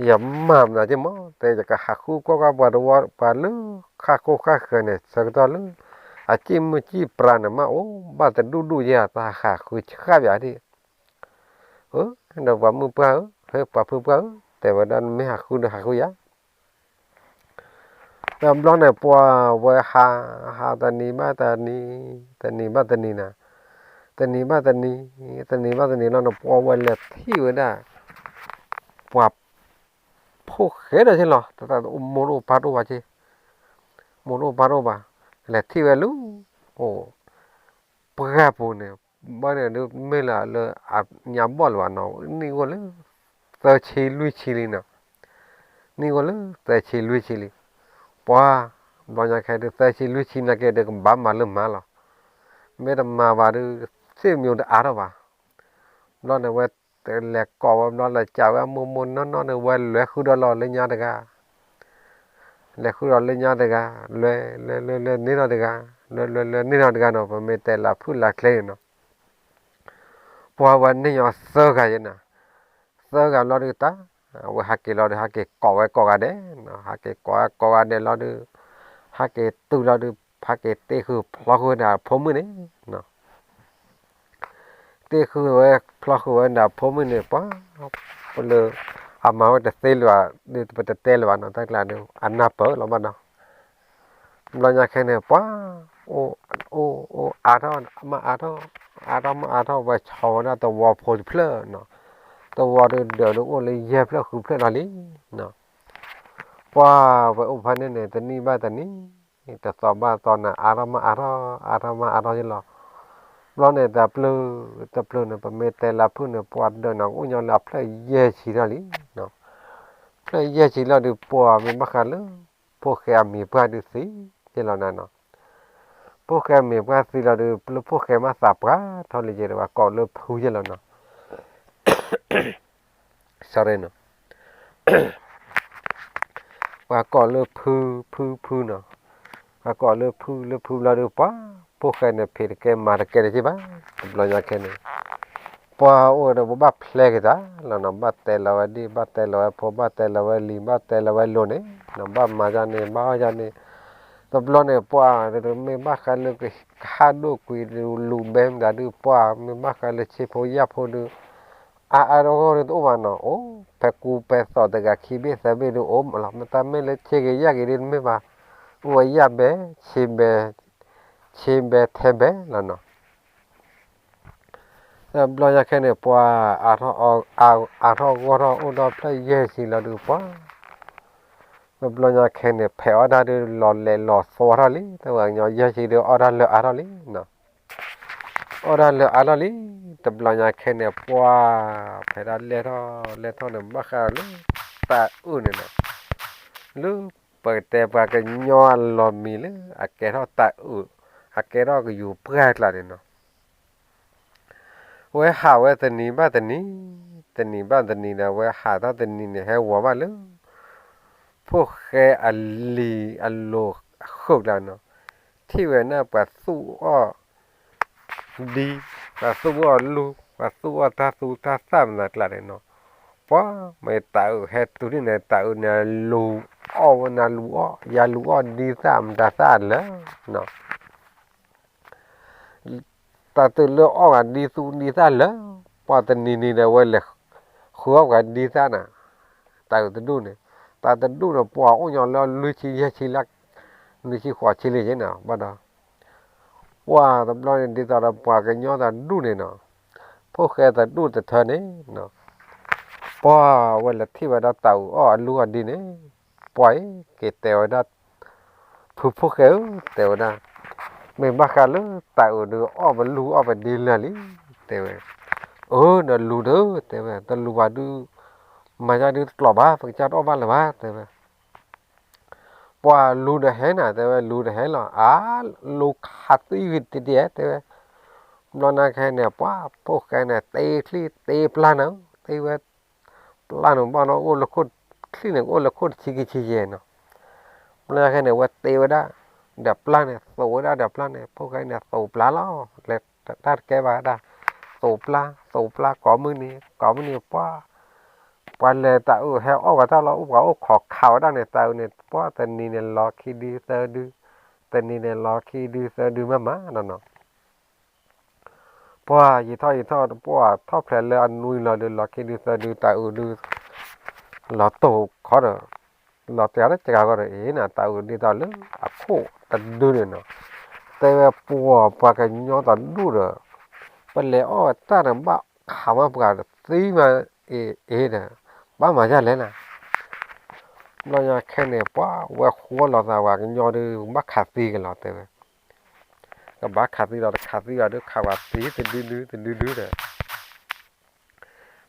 ယမၤမနုၤက့မး, တဲ ယကဟးဃုကွၢ်ကွၢ်ပှၤတဝီ ပှၤလၢဃၣ်ခိၣ်ဃၣ်ဃၢၤန့ၣ် ဆၢကတီၢ်လၢ အစံၣ်မုၢ်စံၣ်ပြးန့ၣ် မ့ၢ်အိၣ်ဘၣ်တဒူၣ်ဒူၣ်ယဲၢ် တၢ်ဟးဃုဆှၣ်ပၠးဒံး, အၢ ဒီးပှၤမုၣ်ပှၢ်ဧၢ, ဟဲပှၤဖုပှၢ်ဧၢ, တဲဝဲဒၣ် နမ့ၢ်ဟးဃုဒီးဟးဃုယၤ တဘျီန့ၣ် ပှၤဝဲဟး ဟးတနံၤဘၣ်တနံၤ တနံၤဘၣ်တနံၤနၤ, တနံၤဘၣ်တနံၤ, တနံၤဘၣ်တနံၤလီၤန့ၣ် ပှၤဝဲလဲၤထံၣ်ဝဲဒၣ် ပှၤ ဖိၣ်ဃဲဒီးက့လီၤ, တၢ်တအိၣ်မိၢ်တအိၣ်ပၢ်တအိၣ်ဘၣ်က့, မိၢ်တအိၣ်ပၢ်တအိၣ်ဘၣ်, လဲၤထံၣ်ဝဲလၢ အိၣ် ပှၢ်ပူၤန့ၣ်, ဘၣ်န့ၣ်ဒုးမ့ၢ်လၢအလၢအညါဘီၣ်လၢၤဘၣ်နီၤ, နံၣ်အိၣ်လၢ သၢဆံလွံၢ်ဆံလံနီၤ, နံၣ်အိၣ်လၢသၢဆံလွံၢ်ဆံလံ, ပှၤ ဘျီညါခဲဒုး သၢဆံလွံၢ်ဆံနာ်က့ဒုး ကဘၣ်မၤလၢမၤလီၤ, မ့ၢ်တမၤဘၣ်ဒုး သ့ၣ်မံၤတအါထီၣ်ဘၣ်, ဘျီန့ၣ်ဝဲ လဲၤကိးဝဲဘျီ လဲၤကးဝဲအမိၢ်မိၢ်နီၢ်နီၢ်န့ၣ် ဝဲလဲၤဃုဒီးလီၤလၢညါတဂၤ လဲၤဃုဒီးလၢညါတဂၤ, လဲၤလဲၤလဲၤလဲၤန့ၢ်ထီၣ်တဂၤ, လဲၤလဲၤလဲၤန့ၢ်ထီၣ်တဂၤနီၤ, ပမ့ၢ်တဲလၢဖုၣ်လၢကျဲန့ၣ်နီၤ, ပှၤဝဲန့ၢ်ညီသၢဂၤယဲနီၤ, သၢဂၤဘျီဒုးတၢ်, အဝဲဟးက့ၤလီၤဒုး ဟးက့ၤကိးဝဲကိးဂၤဒဲး, ဟးက့ၤကိးဝဲကိးဂၤဒဲးလီၤဒုး, ဟးက့ၤတုၤလီၤဒုး ဟးက့ၤတ့ဃုာ်ဖျီဃုာ်ဝဲဒၣ်ဖိမုၣ်န့ၣ် တ့ဃုာ်ဝဲဖျီဃုာ်ဝဲဒၣ်ဖိမုၣ်န့ၣ် ပှၤ ပလၢ အမၤဝဲတသ့လၢၤဘၣ်, ဒုးပတတဲလၢၤဘၣ်နီၤ, တၢ်ကျါဒုး အနၢ်ပၢၢ်လီၤဘၣ်နီၤ, ဘျီညါခဲန့ၣ် ပှၤ အိၣ် အိၣ် အိၣ်အါထီၣ်မးအါထီၣ်, အါထီၣ်မးအါထီၣ် ဝဲဆီဝဲဒၣ်သဝီဖိတဖျၢၣ်နီၤ, သဝီဒုးဒၢးဒုးအိၣ်လၢယဲၢ်ဖျၢၣ်ဃုဖျၢၣ်လီၤလံနီၤ, ပှၤဝဲအိၣ်ဖဲန့ၣ်န့ၣ် တနံၣ်ဘၣ်တနံၣ် တသီဘၣ်သီန့ၣ် အါထီၣ်မးအါထီၣ် အါထီၣ်မးအါထီၣ်ယဲလီၤ, ဘျီန့ၣ် တပျုၤ တပျုၤန့ၣ် ပမ့ၢ်တဲလၢဖုၣ်န့ၣ် ပှၤဒၢးန့ၣ် အိၣ်ညီလၢအဖျၢၣ်ယဲၢ်ဆံထီၣ်လံ, ဖျၢၣ်ယဲၢ်ဆံလီၤဒုး ပှၤမ့ၢ်ဘၣ်ဃးလၢ ဖိၣ်ဃဲအမံၤပှၢ်ဒုးသံယဲလီၤနၤနီၤ, ဖိၣ်ဃဲအမံၤပှၢ်သံလီၤဒုး လၢဖိၣ်ဃဲမ့ၢ်သးပှၢ်ထီၣ်လံယဲဒီး ပှၤကိးလၢဖုယဲလီၤနီၤ sorry နီၤ, ပှၤကိးလၢဖု ဖု ဖုနီၤ, ပှၤကိးလၢဖု လၢဖုဘျီဒုး ပှၤ ဖိၣ်ဃဲန့ၣ် ဖံးတကဲမၤတကဲတက့ၢ်ဘၣ်, တဘျီညါခဲန့ၣ် ပှၤအိၣ်ဒီး ပဘၣ်ဖျဲက့ၤတၢ်လီၤနီၤ, ဘၣ်တဲလီၤဝဲဒ် ဘၣ်တဲလီၤဝဲဖိ ဘၣ်တဲလီၤဝဲလံၤ ဘၣ်တဲလီၤဝဲလိၤန့ၣ်နီၤ, ဘၣ်မၤယၤန့ၣ် ဘၣ်အီၣ်ယၤန့ၣ်, တဘျီန့ၣ် ပှၤမ့ၢ်ဘၣ်ဃးလၢကဟၣ်ဒိၣ်ကွံာ်ဒုး လူၤဘဲမတၤဒုး ပှၤမ့ၢ်ဘၣ်ဃးလၢဆ့ဖိယာ်ဖိဒုး အါအါဂီၢ်ဂီၢ်ဒုးတအိၣ်ဘၣ်နီၤ, အိၣ် ဖဲကူဖဲသိးတဂၤခံဘ့ၣ်သၢဘ့ၣ်ဒုးအိၣ်လီၤ, မတၤမ့ၢ်လၢဆ့က့ၤယၢ်က့ၤဒုးတမ့ၢ်ဘၣ်, အိၣ်ဝဲယာ်ဘဲ ဆ့ဘဲ ဆ့ဘဲထဲဘဲလီၤနီၤ, တဘျီညါခဲန့ၣ် ပှၤအါထီၣ် အါထီၣ်ဂီၢ်ထီၣ်အိၣ်ဒီးဖျၢၣ်ယဲၢ်ဆံလီၤဒုး ပှၤ တဘျီညါခဲန့ၣ် ဖဲးအီၣ်တၢ်ဒုး လီၤလဲၤလီၤသွါထီၣ်လံ, တဝဲကညီယဲၢ်ဆံဒုး အီၣ်တၢ်လၢအါထီၣ်လံနီၤ, အီၣ်တၢ်လၢအါထီၣ်လံ, တဘျီညါခဲန့ၣ် ပှၤ ဖဲဒၣ်လဲၢ်ထီၣ် လဲၢ်ထီၣ်န့ၣ် ဘၣ်ဃးလၢ တၢ်အုၣ်န့ၣ်နီၤ, လၢပကတဲပှၤကညီအလီၤမံၤလၢ အကဲထီၣ်တၢ်အုၣ် အကဲထီၣ်ကယူၤပှၢ်ကျါန့ၣ်နီၤ ဝဲဟးဝဲတနံၤဘၣ်တနံၤ, တနံၤဘၣ်တနံၤဒီး ဝဲဟးတၢ်တနံၤန့ၣ် ဟဲဝီၤဘၣ်လၢ ဖိၣ်ဃဲအလံၤအလိၤအဃုာ်ကျါနီၤ, ထံၣ်ဝဲန့ၣ် ပှၤသူၣ်အီၣ်ဒံ, ပှၤသူၣ်အီၣ်လူၤ, ပှၤသူၣ်အီၣ်တၢ်သူတၢ်သၣ်မနၤကျါန့ၣ်နီၤ, ပှၤမ့ၢ်တၢ်အုၣ်ဟဲတုၤန့ၣ် တၢ်အုၣ်န့ၣ်လူၤအီၣ်ဝဲန့ၣ်လူၤအီၣ်, ယၤလူၤအီၣ်ဒံသၣ်မတၤသၣ်လၢာ်နီၤ တၢ်တုၤလၢအီၣ်ဂၤဒံသူဒံသၣ်လၢာ်, ပှၤတနံၤနံၤဒီးဝဲလဲၤ ဃုအီၣ်ပှၤဒံသၣ်နၤ, တၢ်အုၣ်တဒူၣ်န့ၣ်, တၢ်တဒူၣ်န့ၣ် ပှၤအိၣ်ညီလၢလွံၢ်ဆံယဲၢ်ဆံလါ, နွံဆံဃိးဆံလံယဲနီၤ, ဘၣ်ဒီး ပှၤတဘျီန့ၣ် ဒ်သိးဒီးပှၤကညီတဒူၣ်န့ၣ်နီၤ, ဖိၣ်ဃဲတဒူၣ်တထၢန့ၣ်နီၤ, ပှၤဝဲလဲၤထံၣ်ဝဲဒၣ်တၢ်အုၣ်အီၣ်အလူၤအီၣ်ဒံန့ၣ်, ပှၤအံၤက့ၤတဲဝဲဒၣ် ဖုဖိၣ်ဃဲဧၢ, တဲဝဲဒၣ်, မ့ၢ်ဘၣ်ဃးလၢတၢ်အုၣ်ဒုးအီၣ်ပလူၤအီၣ်ပဒံလၢာ်လံ, တဲဝဲ, အၢ နလူၤဒီး တဲဝဲ, တလူၤဘၣ်ဒုး မၤယါဒုးတကျိးဘၣ် ပကစၢ်တအီၣ်ဘၣ်လၢၤဘၣ် တဲဝဲ, ပှၤလူၤဒီးဟဲနၤ တဲဝဲ, လူၤဒီးဟဲလီၤ အါ, လူၤခးသံဂ့ၤတံၢ်တံၢ်ဧဲ တဲဝဲ, ဘျီန့ၣ်ခဲန့ၣ် ပှၤဖိၣ်ဃဲန့ၣ် တ့ချံတ့ပျၢ်န့ၣ် တ့ဝဲ ပျၢ်န့ၣ် ဘၣ်နီၢ်အိၣ်လၢခိၣ်ချံန့ၣ် အိၣ်လၢခိၣ်တဆံခံဆံယဲၢ်နီၤ, ဘျီန့ၣ်ခဲန့ၣ် ဝဲတ့ဝဲဒၣ် ဒီးပျၢ်န့ၣ် သိးဝဲဒၣ်ဒီးပျၢ်န့ၣ် ဖိၣ်ဃဲန့ၣ် သိးပျၢ်လီၤ, လဲၤတၢ်တကဲဘၣ်ဒၣ်, သိးပျၢ် သိးပျၢ် ကိးမုၢ်နံၤ ကိးမုၢ်နံၤ ပှၤ ပှၤလဲၤတၢ်အုၣ်ဟဲအီၣ်ပှၤတၢ်လီၤ အိၣ်ပှၤအိၣ်ခိးခးဝဲဒၣ်န့ၣ် တၢ်အုၣ်န့ၣ် ပှၤတနံၤန့ၣ်လီၤခံဒုသၢဒု, တနံၤန့ၣ်လီၤခံဒုသၢဒုမးမးနီၤနီၤ ပှၤယံာ်ထီၣ်ယံာ်ထီၣ် ပှၤထီၣ်ဖျဲးလၢအနွံလီၤဒုး လီၤခံဒုသၢဒု တၢ်အုၣ်ဒုး လီၤတိာ်ခီဒီး လီၤတဂၤလၢတဂၤဂီၢ်ဒီး အ့ၣ်နၤ တၢ်အုၣ်ဒ်သိးလၢအခိၣ်တဒုန့ၣ်နီၤ, တဲဝဲပှၤ ပှၤကညီတဒူၣ်ဒီး ပလဲၤအီၣ်တၢ်ဒီးဘၣ်ခးမးပှၤသံမး, အ့ၣ်အ့ၣ်ဒီး ဘၣ်မၤဒ်လဲၣ်နၤ, ဘျီညါခဲန့ၣ် ပှၤဝဲဃူအီၣ်လိာ်သးဝဲကညီဒီး ဘၣ်ခးသံက့ၤလီၤတဲဝဲ, ကဘၣ်ခးသံလီၤ တခးသံဘၣ်ဒီး ခးဝဲသံတဒုဒုတဒုဒုဒီး တၢ်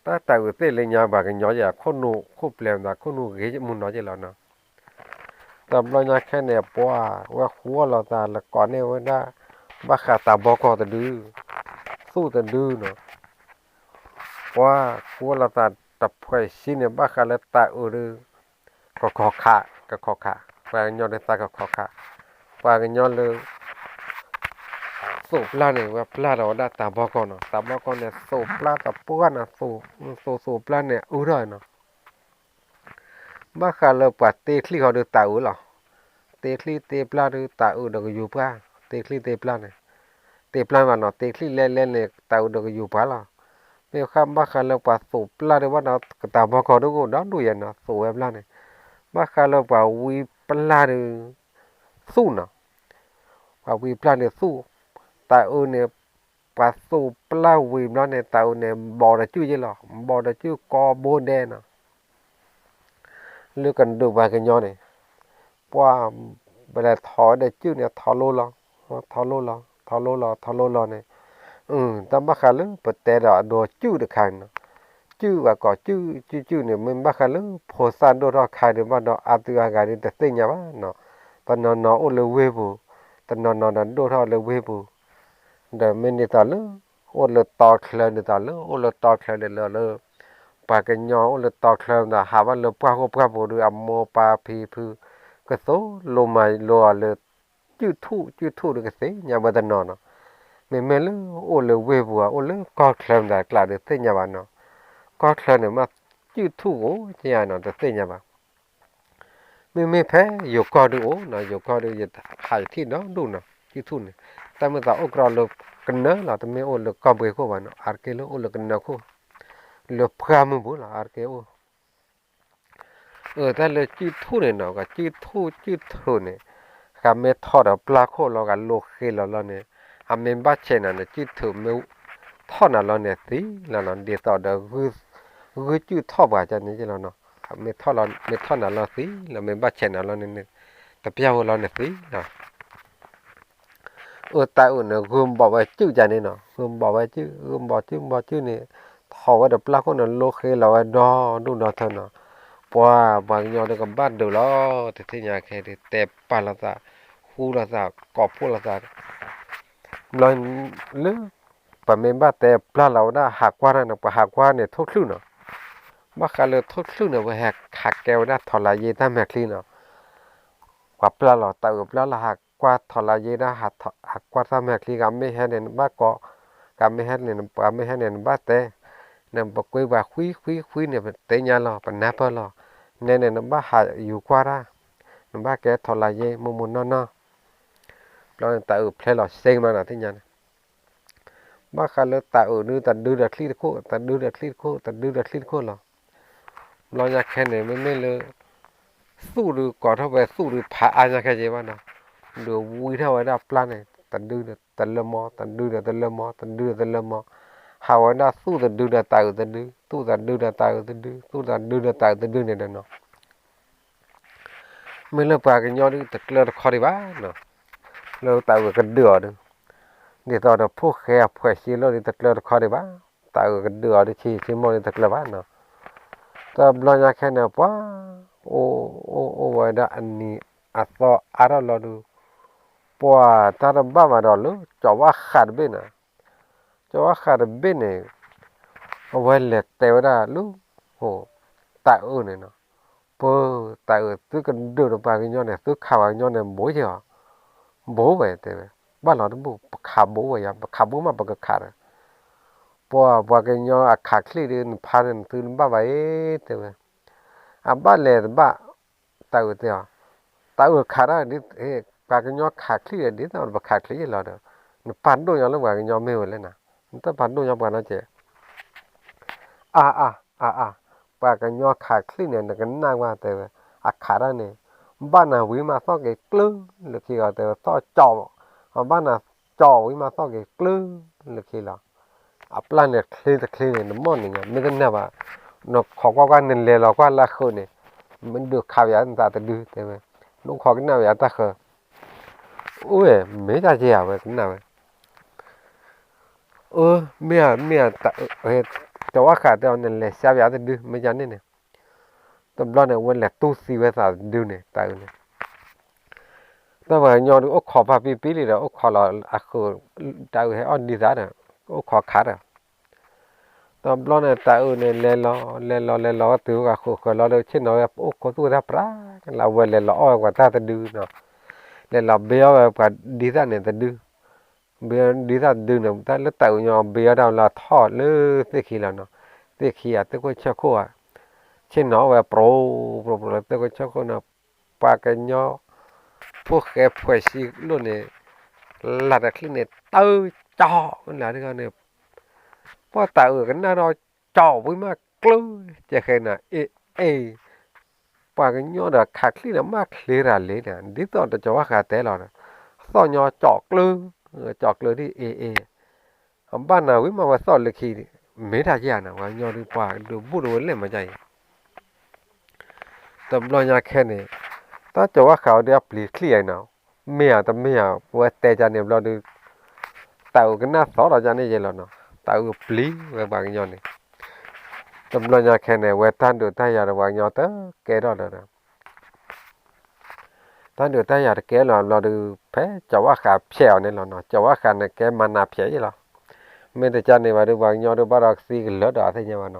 တၤအုးသ့ၣ်လၢညါပှၤကညီယဲ ခိၣ်နူာ်ခိၣ်ပျဲၤမး ခိၣ်နူာ်ဂ့ၤမုၢ်နီၤယဲလီၤနီၤ, တဘျီညါခဲန့ၣ် ပှၤဝဲဃူအီၣ်လိာ်သးလၢကိးန့ၢ်ဝဲဒၣ် ဘၣ်ဃးတၤဘီကီၢ်တဒု, သူၣ်တဒုနီၤ, ပှၤဃူအီၣ်လိာ်သးတဖှဲးဆံန့ၣ် ဘၣ်ဃးလၢတၤအုးဒီး ကခီခး ကခီခး, ပှၤကညီဒီးသးကခီခး, ပှၤကညီလၢ သိးပျၢ်န့ၣ် ဝဲပျၢ်ဒီးဝဲဒၣ်တၤဘီကီၢ်နီၤ, တၤဘီကီၢ်န့ၣ် သိးပျၢ်တပှၢ်နီၤ, သိးသိးသိးပျၢ်န့ၣ် အုထီၣ်နီၤ, ဘၣ်ဃးလၢပှၤတ့ချံၣ်ဃီဒီးတၤအုးလီၤ, တ့ချံၣ်တ့ပျၢ်ဒီးတၤအုးဒီးကယူၤပှၢ်, တ့ချံၣ်တ့ပျၢ်န့ၣ်, တ့ပျၢ်ဘၣ်နီၤ တ့ချံၣ်လဲလဲန့ၣ် တၤအုးဒီးကယူၤပှၢ်လီၤ, မ့ၢ်ဃၣ်ဘၣ်ဃးလၢပှၤသိးပျၢ်ဒီးဘၣ်ဒီးတၤဘီကီၢ်ဒီးအိၣ်ဒီဒူၣ်ယဲနီၤ သိးဝဲပျၢ်န့ၣ်, ဘၣ်ဃးလၢပှၤဝံပျၢ်ဒီး သူၣ်နီၤ, ပှၤဝံပျၢ်ဒီးသူၣ်, တၤအုးန့ၣ် ပှၤသိးပျၢ်ဝံၤဘျီန့ၣ် တၤအုးန့ၣ် ဘီးဒီးကုၢ်ယဲလီၤ, ဘီးဒီးကုၢ်ကီဘိဒဲနီၤ, လၢကဒုးပှၤကညီန့ၣ်, ပှၤ ပလဲၤထီၣ်ဝဲဒီးကုၢ်န့ၣ် ထီၣ်လိလီၤ, ထီၣ်လိလီၤ ထီၣ်လိလီၤ ထီၣ်လိလီၤန့ၣ်, တၢ်ဘၣ်ဃးလၢပတဲဒီးအဒိကုၢ်တခါန့ၣ်နီၤ, ကုၢ်ပှၤကိးကုၢ် ကုၢ်ကုၢ်န့ၣ် မ့ၢ်ဘၣ်ဃးလၢဖိသၣ်ဒိၣ်ထီၣ်ခါဒီးဘၣ်ဒီးအါသုအါဂၤဒီးတသ့ၣ်ညါဘၣ်နီၤ, တနီၤနီၤအိၣ်လၢဝ့ၢ်ပူၤ, တနီၤနီၤဒီးဒိၣ်ထီၣ်လၢဝ့ၢ်ပူၤ, ဒီးမ့ၢ်ဒ်သိးလၢ အိၣ်လၢတီချၢဒ်သိးလၢ အိၣ်လၢတီချၢဒီးလၢ ပှၤကညီအိၣ်လၢတီချၢဒီးဟးဘၣ်လၢပှၢ်ဃိပှၢ်ပူၤဒီး အမိၢ်ပၢ်ဖံဖု ကသိးလိမၤလိအီၤလၢ ကုၢ်ထူၣ် ကုၢ်ထူၣ်ဒီးကသ့ၣ်ညါဝဲတနီၤနီၤ, မ့မ့ၢ်လၢအိၣ်လၢဝ့ၢ်ပူၤ အိၣ်လၢကီၢ်ချၢမတၤကျးဒီးသ့ၣ်ညါဘၣ်နီၤ, ကီၢ်ချၢန့ၣ်မ့ၢ်ကုၢ်ထူၣ်အိၣ်ကယါနီၤ တသ့ၣ်ညါဘၣ် မ့မ့ၢ်ဖဲယိၤကီၢ်ဒုအိၣ်နီၤ, ယိၤကီၢ်ဒု ယဟးယထံၣ်ဒီဒူၣ်နီၤ ကုၢ်ထူၣ်န့ၣ်, တၢ်မ့ၢ်သးအိၣ်ကရီလၢကနၢလီၤ, တမ့ၢ်အိၣ်လၢကီၢ်ပှ့ၤခိၣ်ဘၣ်နီၤ, အါတက့ၢ်လၢအိၣ်လၢကနၢခိၣ်, လၢပှၢ်မုၢ်ပူၤလီၤ အါတက့ၢ်အိၣ်, အတၢ်လၢကုၢ်ထူၣ်န့ၣ်နီၤ, ကုၢ်ထူၣ် ကုၢ်ထူၣ်န့ၣ်, ဃးမ့ၢ်ထီၣ်ဒီးပျၢ်ခိၣ်လီၤ ဃးလိဃ့လီၤလီၤန့ၣ်, အမ့ၢ်ဘၣ်ဆဲးနၤန့ၣ် ကုၢ်ထူၣ်မ့ၢ်ထီၣ်နၤလီၤန့ၣ်သံလီၤနီၤ, ဒ်သိးဒီး ဂုၢ်ကုၢ်ထီၣ်ပှၤကန့ၣ်လီၤနီၤ, မ့ၢ်ထီၣ်လီၤ မ့ၢ်ထီၣ်နၤလီၤသံလီၤ, မ့ၢ်ဘၣ်ဆဲးနၤလီၤန့ၣ် တပျၢ်ဝဲလီၤန့ၣ်သံလီၤ အတၢ်အုးန့ၣ် ဂုၢ်ဘီးဝဲကုၢ်ကန့ၣ်နီၤ, ဂုၢ်ဘီးဝဲကုၢ် ဂုၢ်ဘီးကုၢ် ဘီးကုၢ်န့ၣ်, ထီၣ်ဝဲဒီးပျၢ်ခိၣ်န့ၣ် လိဃ့လီၤဝဲဒီဒူၣ်ဒီထၢနီၤ, ပှၤ ပှၤကညီဒီးကဘၣ်ဒုးလီၤ, တသ့ၣ်ညါခဲဒီး တဲပာ်လိာ်သး, ဃူလိာ်သး, ကိးဖှိၣ်လိာ်သး, ဘျီ လၢ ပမ့ၢ်ဘၣ်တဲပျၢ်လီၤဝဲဒၣ်ဟးကွၢ်တၢ်န့ၣ် ပှၤဟးကွၢ်န့ၣ်ထိၣ်ချုၣ်နီၤ, ဘၣ်ဃးလၢထိၣ်ချုၣ်န့ၣ် ပဟဲခးကဲဝဲဒၣ်ထီၣ်လၢယ့တၢ်မဲာ်ချံနီၤ, ပှၤပျၢ်လီၤ တၢ်အုးပျၢ်လီၤ ဟးကွၢ်ထီၣ်လၢယ့ဒၣ် ဟးကွၢ်တၢ်မဲာ်ချံ ကမ့ၢ်ဟဲန့ၣ် နဘၣ်ကိး, ကမ့ၢ်ဟဲန့ၣ် ပှၤမ့ၢ်ဟဲန့ၣ် နဘၣ်တဲ, နပကွ့ပှၤဃံဃံဃံန့ၣ် ပသ့ၣ်ညါလီၤ ပနၢ်ပၢၢ်လီၤ, နဲန့ၣ် နဘၣ်ဟးယူၤကွၢ်တၢ်, နဘၣ်ကဲထီၣ်လၢယ့မိၢ်မိၢ်နီၢ်နီၢ်, ဘျီန့ၣ် တၢ်အုးဖျဲလီၤစ့မးနီၤ သ့ၣ်ညါန့ၣ် ဘၣ်ဃးလၢတၢ်အုးဒု တဒုဒီးချံတခိၣ် တဒုဒီးချံတခိၣ် တဒုဒီးချံတခိၣ်လီၤ. ဘျီညါခဲန့ၣ် မ့မ့ၢ်လၢ သူၣ်ဒု ကိးထီၣ်ဝဲသူၣ်ဒု ဖးအါညါခဲက့ဘၣ်နီၤ, ဒုးဝံထီၣ်ဝဲဒၣ်ပျၢ်န့ၣ် တဒုဒီးတလၢမီ တဒုဒီးတလၢမီ တဒုဒီးတလၢမီ, ဟးဝဲဒၣ်သူၣ်တဒုဒီးတၢ်အုးတဒု သူၣ်တဒုဒီးတၢ်အုးတဒု သူၣ်တဒုဒီးတၢ်အုးတဒုန့ၣ်ဒီးနီၤ မ့ၢ်လၢပှၤကညီဒု တကျၢၤတခီဒံးဘၣ်နီၤ, လၢတၢ်အုးကဒုးအီၤဒု, ဒ်သိးဒီးဖိၣ်ဃဲအဖှဲးဆံးလိာ်ဒု တကျၢၤတခီဒံးဘၣ်, တၢ်အုးကဒုးအီၤဒု ဆံးဆံးမိၢ်ဒု တကျၢၤဘၣ်နီၤ, တဘျီညါခဲန့ၣ် ပှၤ အိၣ် အိၣ် အိၣ်ဝဲဒၣ်အနံၤအသီအါထီၣ်လီၤဒု, ပှၤတၢ်တဘၣ်ဘၣ်ဒီးလၢ ကၠီၤဝါဃးတဘ့ၣ်နီၤ, ကၠီၤဝါဃးတဘ့ၣ်န့ၣ် အဝဲလဲၤတဲဝဲဒၣ်လၢ တၢ်အုးန့ၣ်နီၤ, ပၢ် တၢ်အုးသုကဒုးဒီးပှၤကညီန့ၣ် သုခးပှၤကညီန့ၣ် ဘူးယဲၢ်အီၤ, ဘူးဝဲတဲဝဲ, ဘၣ်လီၤတဘူၣ် ပခးဘူးဝဲယါ ပခးဘူးမးပကခးဒီး, ပှၤ ပှၤကညီအခးချံၣ်ဒီး နဖးန့ၣ် နသုတဘၣ်ဘၣ်အံၤ တဲဝဲ, အဘၣ်လဲၤတဘၣ်, တၢ်အုးတဲအီၤ, တၢ်အုးခးတၢ်ဒ် ပှၤကညီခးချံၣ်ဒီး ဒ်သိးပခးချံၣ်ယဲၢ်လီၤဒီး, နပာ်ဒိၣ်ညီလၢပှၤကညီမ့ၢ်ဝဲလဲၣ်နၤ, နတပာ်ဒိၣ်ညီပှၤနီတစဲး အါ အါ အါ အါ, ပှၤကညီခးချံၣ်န့ၣ် နကနၣ်ကွၢ်တဲဝဲ, အခးတၢ်န့ၣ်, ဘၣ်နၤဝံၤမးသီၣ်က့ၤကျၢၢ်လၢခံဂီၤတဲဝဲ, သီၣ်ကၠီၤ, ဘၣ်နၤကၠီၤဝံၤမးသီၣ်က့ၤကျၢၢ်လၢခံလီၤ. အပျၢ်န့ၣ်ချ့တချ့န့ၣ် နမီၢ်န့ၣ်ညါ မ့ၢ်တနၢ်ဘၣ်, နခိးကွၢ်ကွၢ် နလဲၤလီၤကွၢ်လၢအဃုာ်န့ၣ်, မ့ၢ်ဒုးခးပယၤနသးတဒု တဲဝဲ, နအိၣ်ခိးကနၣ်ပယၤတၢ်ဃၢၤ, အိၣ်ဝဲ မ့ၢ်တၢ်ကဲဧါ ဝဲကနၣ်ဝဲ, အၢ မ့ၢ်ဧါ မ့ၢ်ဧါ, ကၠီၤဝါဃးတဲအီၤ နလဲၤစါပယၤတဒု မ့ၢ်ယါန့ၣ်န့ၣ်, တဘျီန့ၣ် အဝဲလဲၤတူၢ်သံဝဲသးတဒုန့ၣ် တၤအုးန့ၣ် တၢ်ပှၤကညီဒုးအိၣ်ခိးဖးပံပံလံဒီး အိၣ်ခိးလီၤအဃုာ်, တၤအုးဟဲအီၣ်ဒံသးဒီး အိၣ်ခိးခးဒီး, တဘျီန့ၣ် တၤအုးန့ၣ် လဲၤလီၤ လဲၤလီၤ လဲၤလီၤဝဲတုၤဝဲဃုာ်ဃၢၤလီၤဒီး ဆ့ၣ်နီၤဝဲအိၣ်ခိးသူၣ်ဝဲတၢ်ပြးလၢ အဝဲလဲၤလီၤအီၣ်ဝဲပှၤတၢ်တဒုနီၤ, လဲၤလီၤဘ့အီၣ်ဝဲပှၤဒံသၣ်န့ၣ်တဒု ဘ့အီၣ်ဒံသၣ်တဒုန့ၣ် တၢ်လၢတၤအုးညီဘ့အီၣ်တၢ်လၢထီၣ်လၢသ့ၣ်ခံလီၤနီၤ, သ့ၣ်ခံဧါ သ့ၣ်ခိၣ်ဆၢခိၣ်ဧါ, ဆ့ၣ်နီၤဝဲပြိပြိပြိလၢသ့ၣ်ခိၣ်ဆၢခိၣ်နီၤ, ပှၤကညီ ဖိၣ်ဃဲဖှဲးဆံလိၣ်န့ၣ် လၢ်တချံၣ်န့ၣ် တၢ်ကၠီလၢန့ၣ် ပှၤတၤအုးကနၣ်ဒီး ကၠီဝံၤမးကျၢၤ ကဲဃဲနီၤ အ့ၣ်အ့ၣ်, ပှၤကညီဒီးခးချံၣ်ဒီးမၤချ့ရၤလံန့ၣ် ဒ်သိးဒီးကၠီၤဝါဃးတဲလီၤ, သီၣ်ညီကၠီၤကျၢၤ, ကၠီၤကျၢၤဒ်အ့ၣ်အ့ၣ်, အဘၣ်နၤဝံၤမးဝဲသီၣ်လၢခံ, မ့ၢ်တၢ်ယဲၢ်နၤ ပှၤကညီဒုးပှၤဒုးဘူၣ်တဝဲလဲၣ်မၤယါအံၤ တဘျီညါခဲန့ၣ်, တၢ်ကၠီၤဝါဃးအီၤဒုးအပျံၤချံၣ်အံၤနီၤ, မ့ၢ်ဧါတမ့ၢ်ဧါ ပဝဲတဲကန့ၣ်ဘျီဒုး, တၤအုးကနၣ်သီၣ်ဒီးကန့ၣ်ယဲလီၤနီၤ, တၤအုးပျံၤဝဲပှၤကညီန့ၣ်, တဘျီညါခဲန့ၣ် ဝဲတၢ်ဒုးတၢ်ယၤဒီးပှၤကညီတကဲထီၣ်ဒီး တၢ်ဒုးတၢ်ယၤတကဲလီၤဘျီဒုး ဖဲကၠီၤဝါဃးဖျဲးအီၤန့ၣ်လီၤနီၤ, ကၠီၤဝါဃးန့ၣ်ကဲမၤနၤဖျဲးအံၤလီၤ, မ့ၢ်တကန့ၣ်ဘၣ်ဒုး ပှၤကညီဒုးဘၣ်ဒီးကသံကလၢာ်ဒီးအသ့ၣ်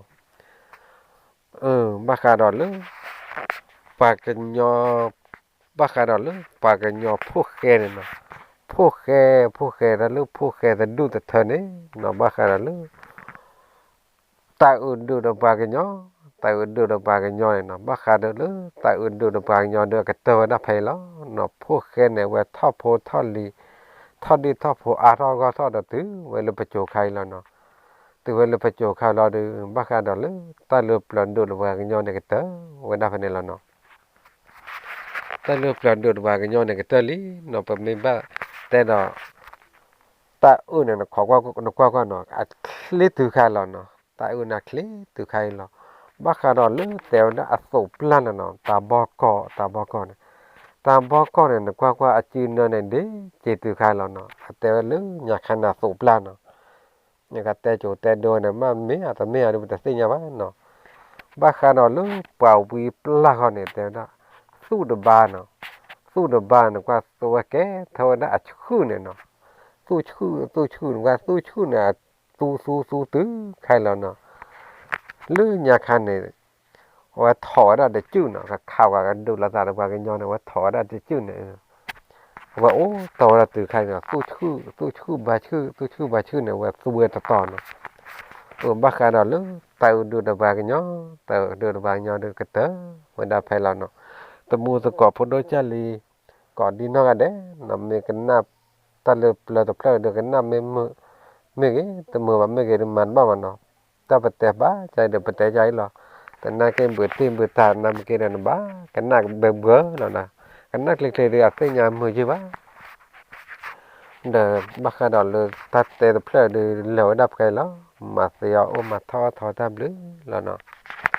ညါဘၣ်နီၤ ဘၣ်ဃးဒီးလၢ ပှၤကညီ, ဘၣ်ဃးဒီးလၢပှၤကညီဖိၣ်ဃဲန့ၣ်နီၤ, ဖိၣ်ဃဲ, ဖိၣ်ဃဲတၢ်လၢဖိၣ်ဃဲတဒူၣ်တထၢန့ၣ်နီၤ, ဘၣ်ဃးဒီးလၢ တၤအုးဒုးဒီးပှၤကညီ, တၤအုးဒုးဒီးပှၤကညီန့ၣ်နီၤ, ဘၣ်ဃးဒီးလၢ တၤအုးဒုးဒီးပှၤကညီဒီးကတၢၢ်ဝဲဒၣ်ဖဲအံၤလီၤနီၤ, ဖိၣ်ဃဲန့ၣ်ဝဲထီၣ်ဖိထီၣ်လံၤ, ထီၣ်ဒံၣ်ထီၣ်ဖိအါထီၣ်ဂီၢ်ထီၣ်ဒီးတုၤဝဲလၢပစိၤခါအံၤလီၤနီၤ, တုၤဝဲလၢပစိၤခါလီၤဒီး ဘၣ်ဃးဒီးလၢ တၢ်လၢပျၢၤဒိၣ်ဒီးပှၤကညီန့ၣ်ကတၢၢ်ဝဲဒၣ်ဖဲန့ၣ်လီၤနီၤ, တၢ်လၢပျၢၤဒိၣ်ဒီးပှၤကညီန့ၣ်ကတၢၢ်လံနီၤ, ပမ့ၢ်ဘၣ်တဲဒီး တၤအုးန့ၣ် နခိးကွၢ်နကွၢ်ကွၢ်နီၤ, အချ့တုၤခါလီၤနီၤ, တၤအုးန့ၣ်အချ့တုၤခါအံၤလီၤ, ဘၣ်ဃးဒီးလၢတဲဝဲဒၣ်အသိးပျၢ်န့ၣ်နီၤ, တၤဘီကီၢ်, တၤဘီကီၢ်န့ၣ်, တၤဘီကီၢ်န့ၣ် နကွၢ်ကွၢ်အစုနၢန့ၣ် ဒ့က့ၤတုၤခါလီၤနီၤ, အတဲဝဲလၢညါခါန့ၣ်အသိးပျၢ်နီၤ နကတဲကိၤတဲဒိန့ၣ် မ့ၢ်မ့ၢ်ဧါတမ့ၢ်ဧါဒီး ပတသ့ၣ်ညါဘၣ်နီၤ, ဘၣ်ဃးဒီးလၢပှၤဝံပျၢ်ဃီန့ၣ် တဲဝဲဒၣ် သူၣ်တဘါနီၤ, သူၣ်တဘါန့ၣ် ကွၢ်သိဝဲကဲထီၣ်ဝဲဒၣ်အဆူၣ်န့ၣ်နီၤ, သူၣ်ဆူၣ်, သူၣ်ဆူၣ်န့ၣ် ကွၢ်သူၣ်ဆူၣ်န့ၣ် အသူသူသူတုၤခါအံၤလီၤနီၤ, လၢညါခါန့ၣ် အဝဲထိးဝဲဒၣ်တစုၣ်နီၤ, ကခးပှၤကဒုးလိာ်သးဒီးပှၤကညီန့ၣ် အဝဲထိးဝဲဒၣ်တစုၣ်န့ၣ် အဝဲအိၣ်တီၢ်ဝဲဒၣ်တုၤခါအံၤနီၤ, သူၣ်ဆူၣ်, သူၣ်ဆူၣ်ဘါဆူၣ်, သူၣ်ဆူၣ်ဘါဆူၣ်န့ၣ် အဝဲသူဝဲတတီၤနီၤ, အဘၣ်ဃးဒီးလၢ တၤအုးဒုးဒီးပှၤကညီ, တၤအုးဒုးဒီးပှၤကညီဒုးကတၢၢ်ဝဲဒၣ်ဖဲလီၤနီၤ, တမူသကိးဖိဒိၣ်ကၢ်လံၤ ကိးဒံနီၢ်ဂၤဒဲးနီၤ, မ့ၢ်ကနၣ်တၢ်လၢပျၢၤတဖျၢၣ်ဒီးကနၣ်မ့ၢ်မုာ်, မ့ၢ်ဂ့ၤ, တမုာ်ဘၣ်မ့ၢ်ဂ့ၤဒီးမၤတဘၣ်ဘၣ်နီၤ, တၢ်ပတဲဘၣ်ကဒီးပတဲကအံၤလီၤ, သနာ်က့ဘုးတ့ၢ်ဘုးတၢ်နၢ်မ့ၢ်က့ဒီးနဘၣ်ကနၣ်ဘဲဘှၢလီၤနီၤ, ကနၣ်ချ့ချ့ဒီးအသ့ၣ်ညါမုာ်ယုၢ်ဘၣ် ဒီးဘၣ်ဃးဒီးလၢတၢ်တဲတဖျၢၣ်ဒီးလၢာ်ဝဲဒၣ်ဖဲအံၤလီၤ, မၤသ့အီၤအိၣ်မၤထီၣ်အီၣ်ထီတၢ်ဘျုးလီၤနီၤ.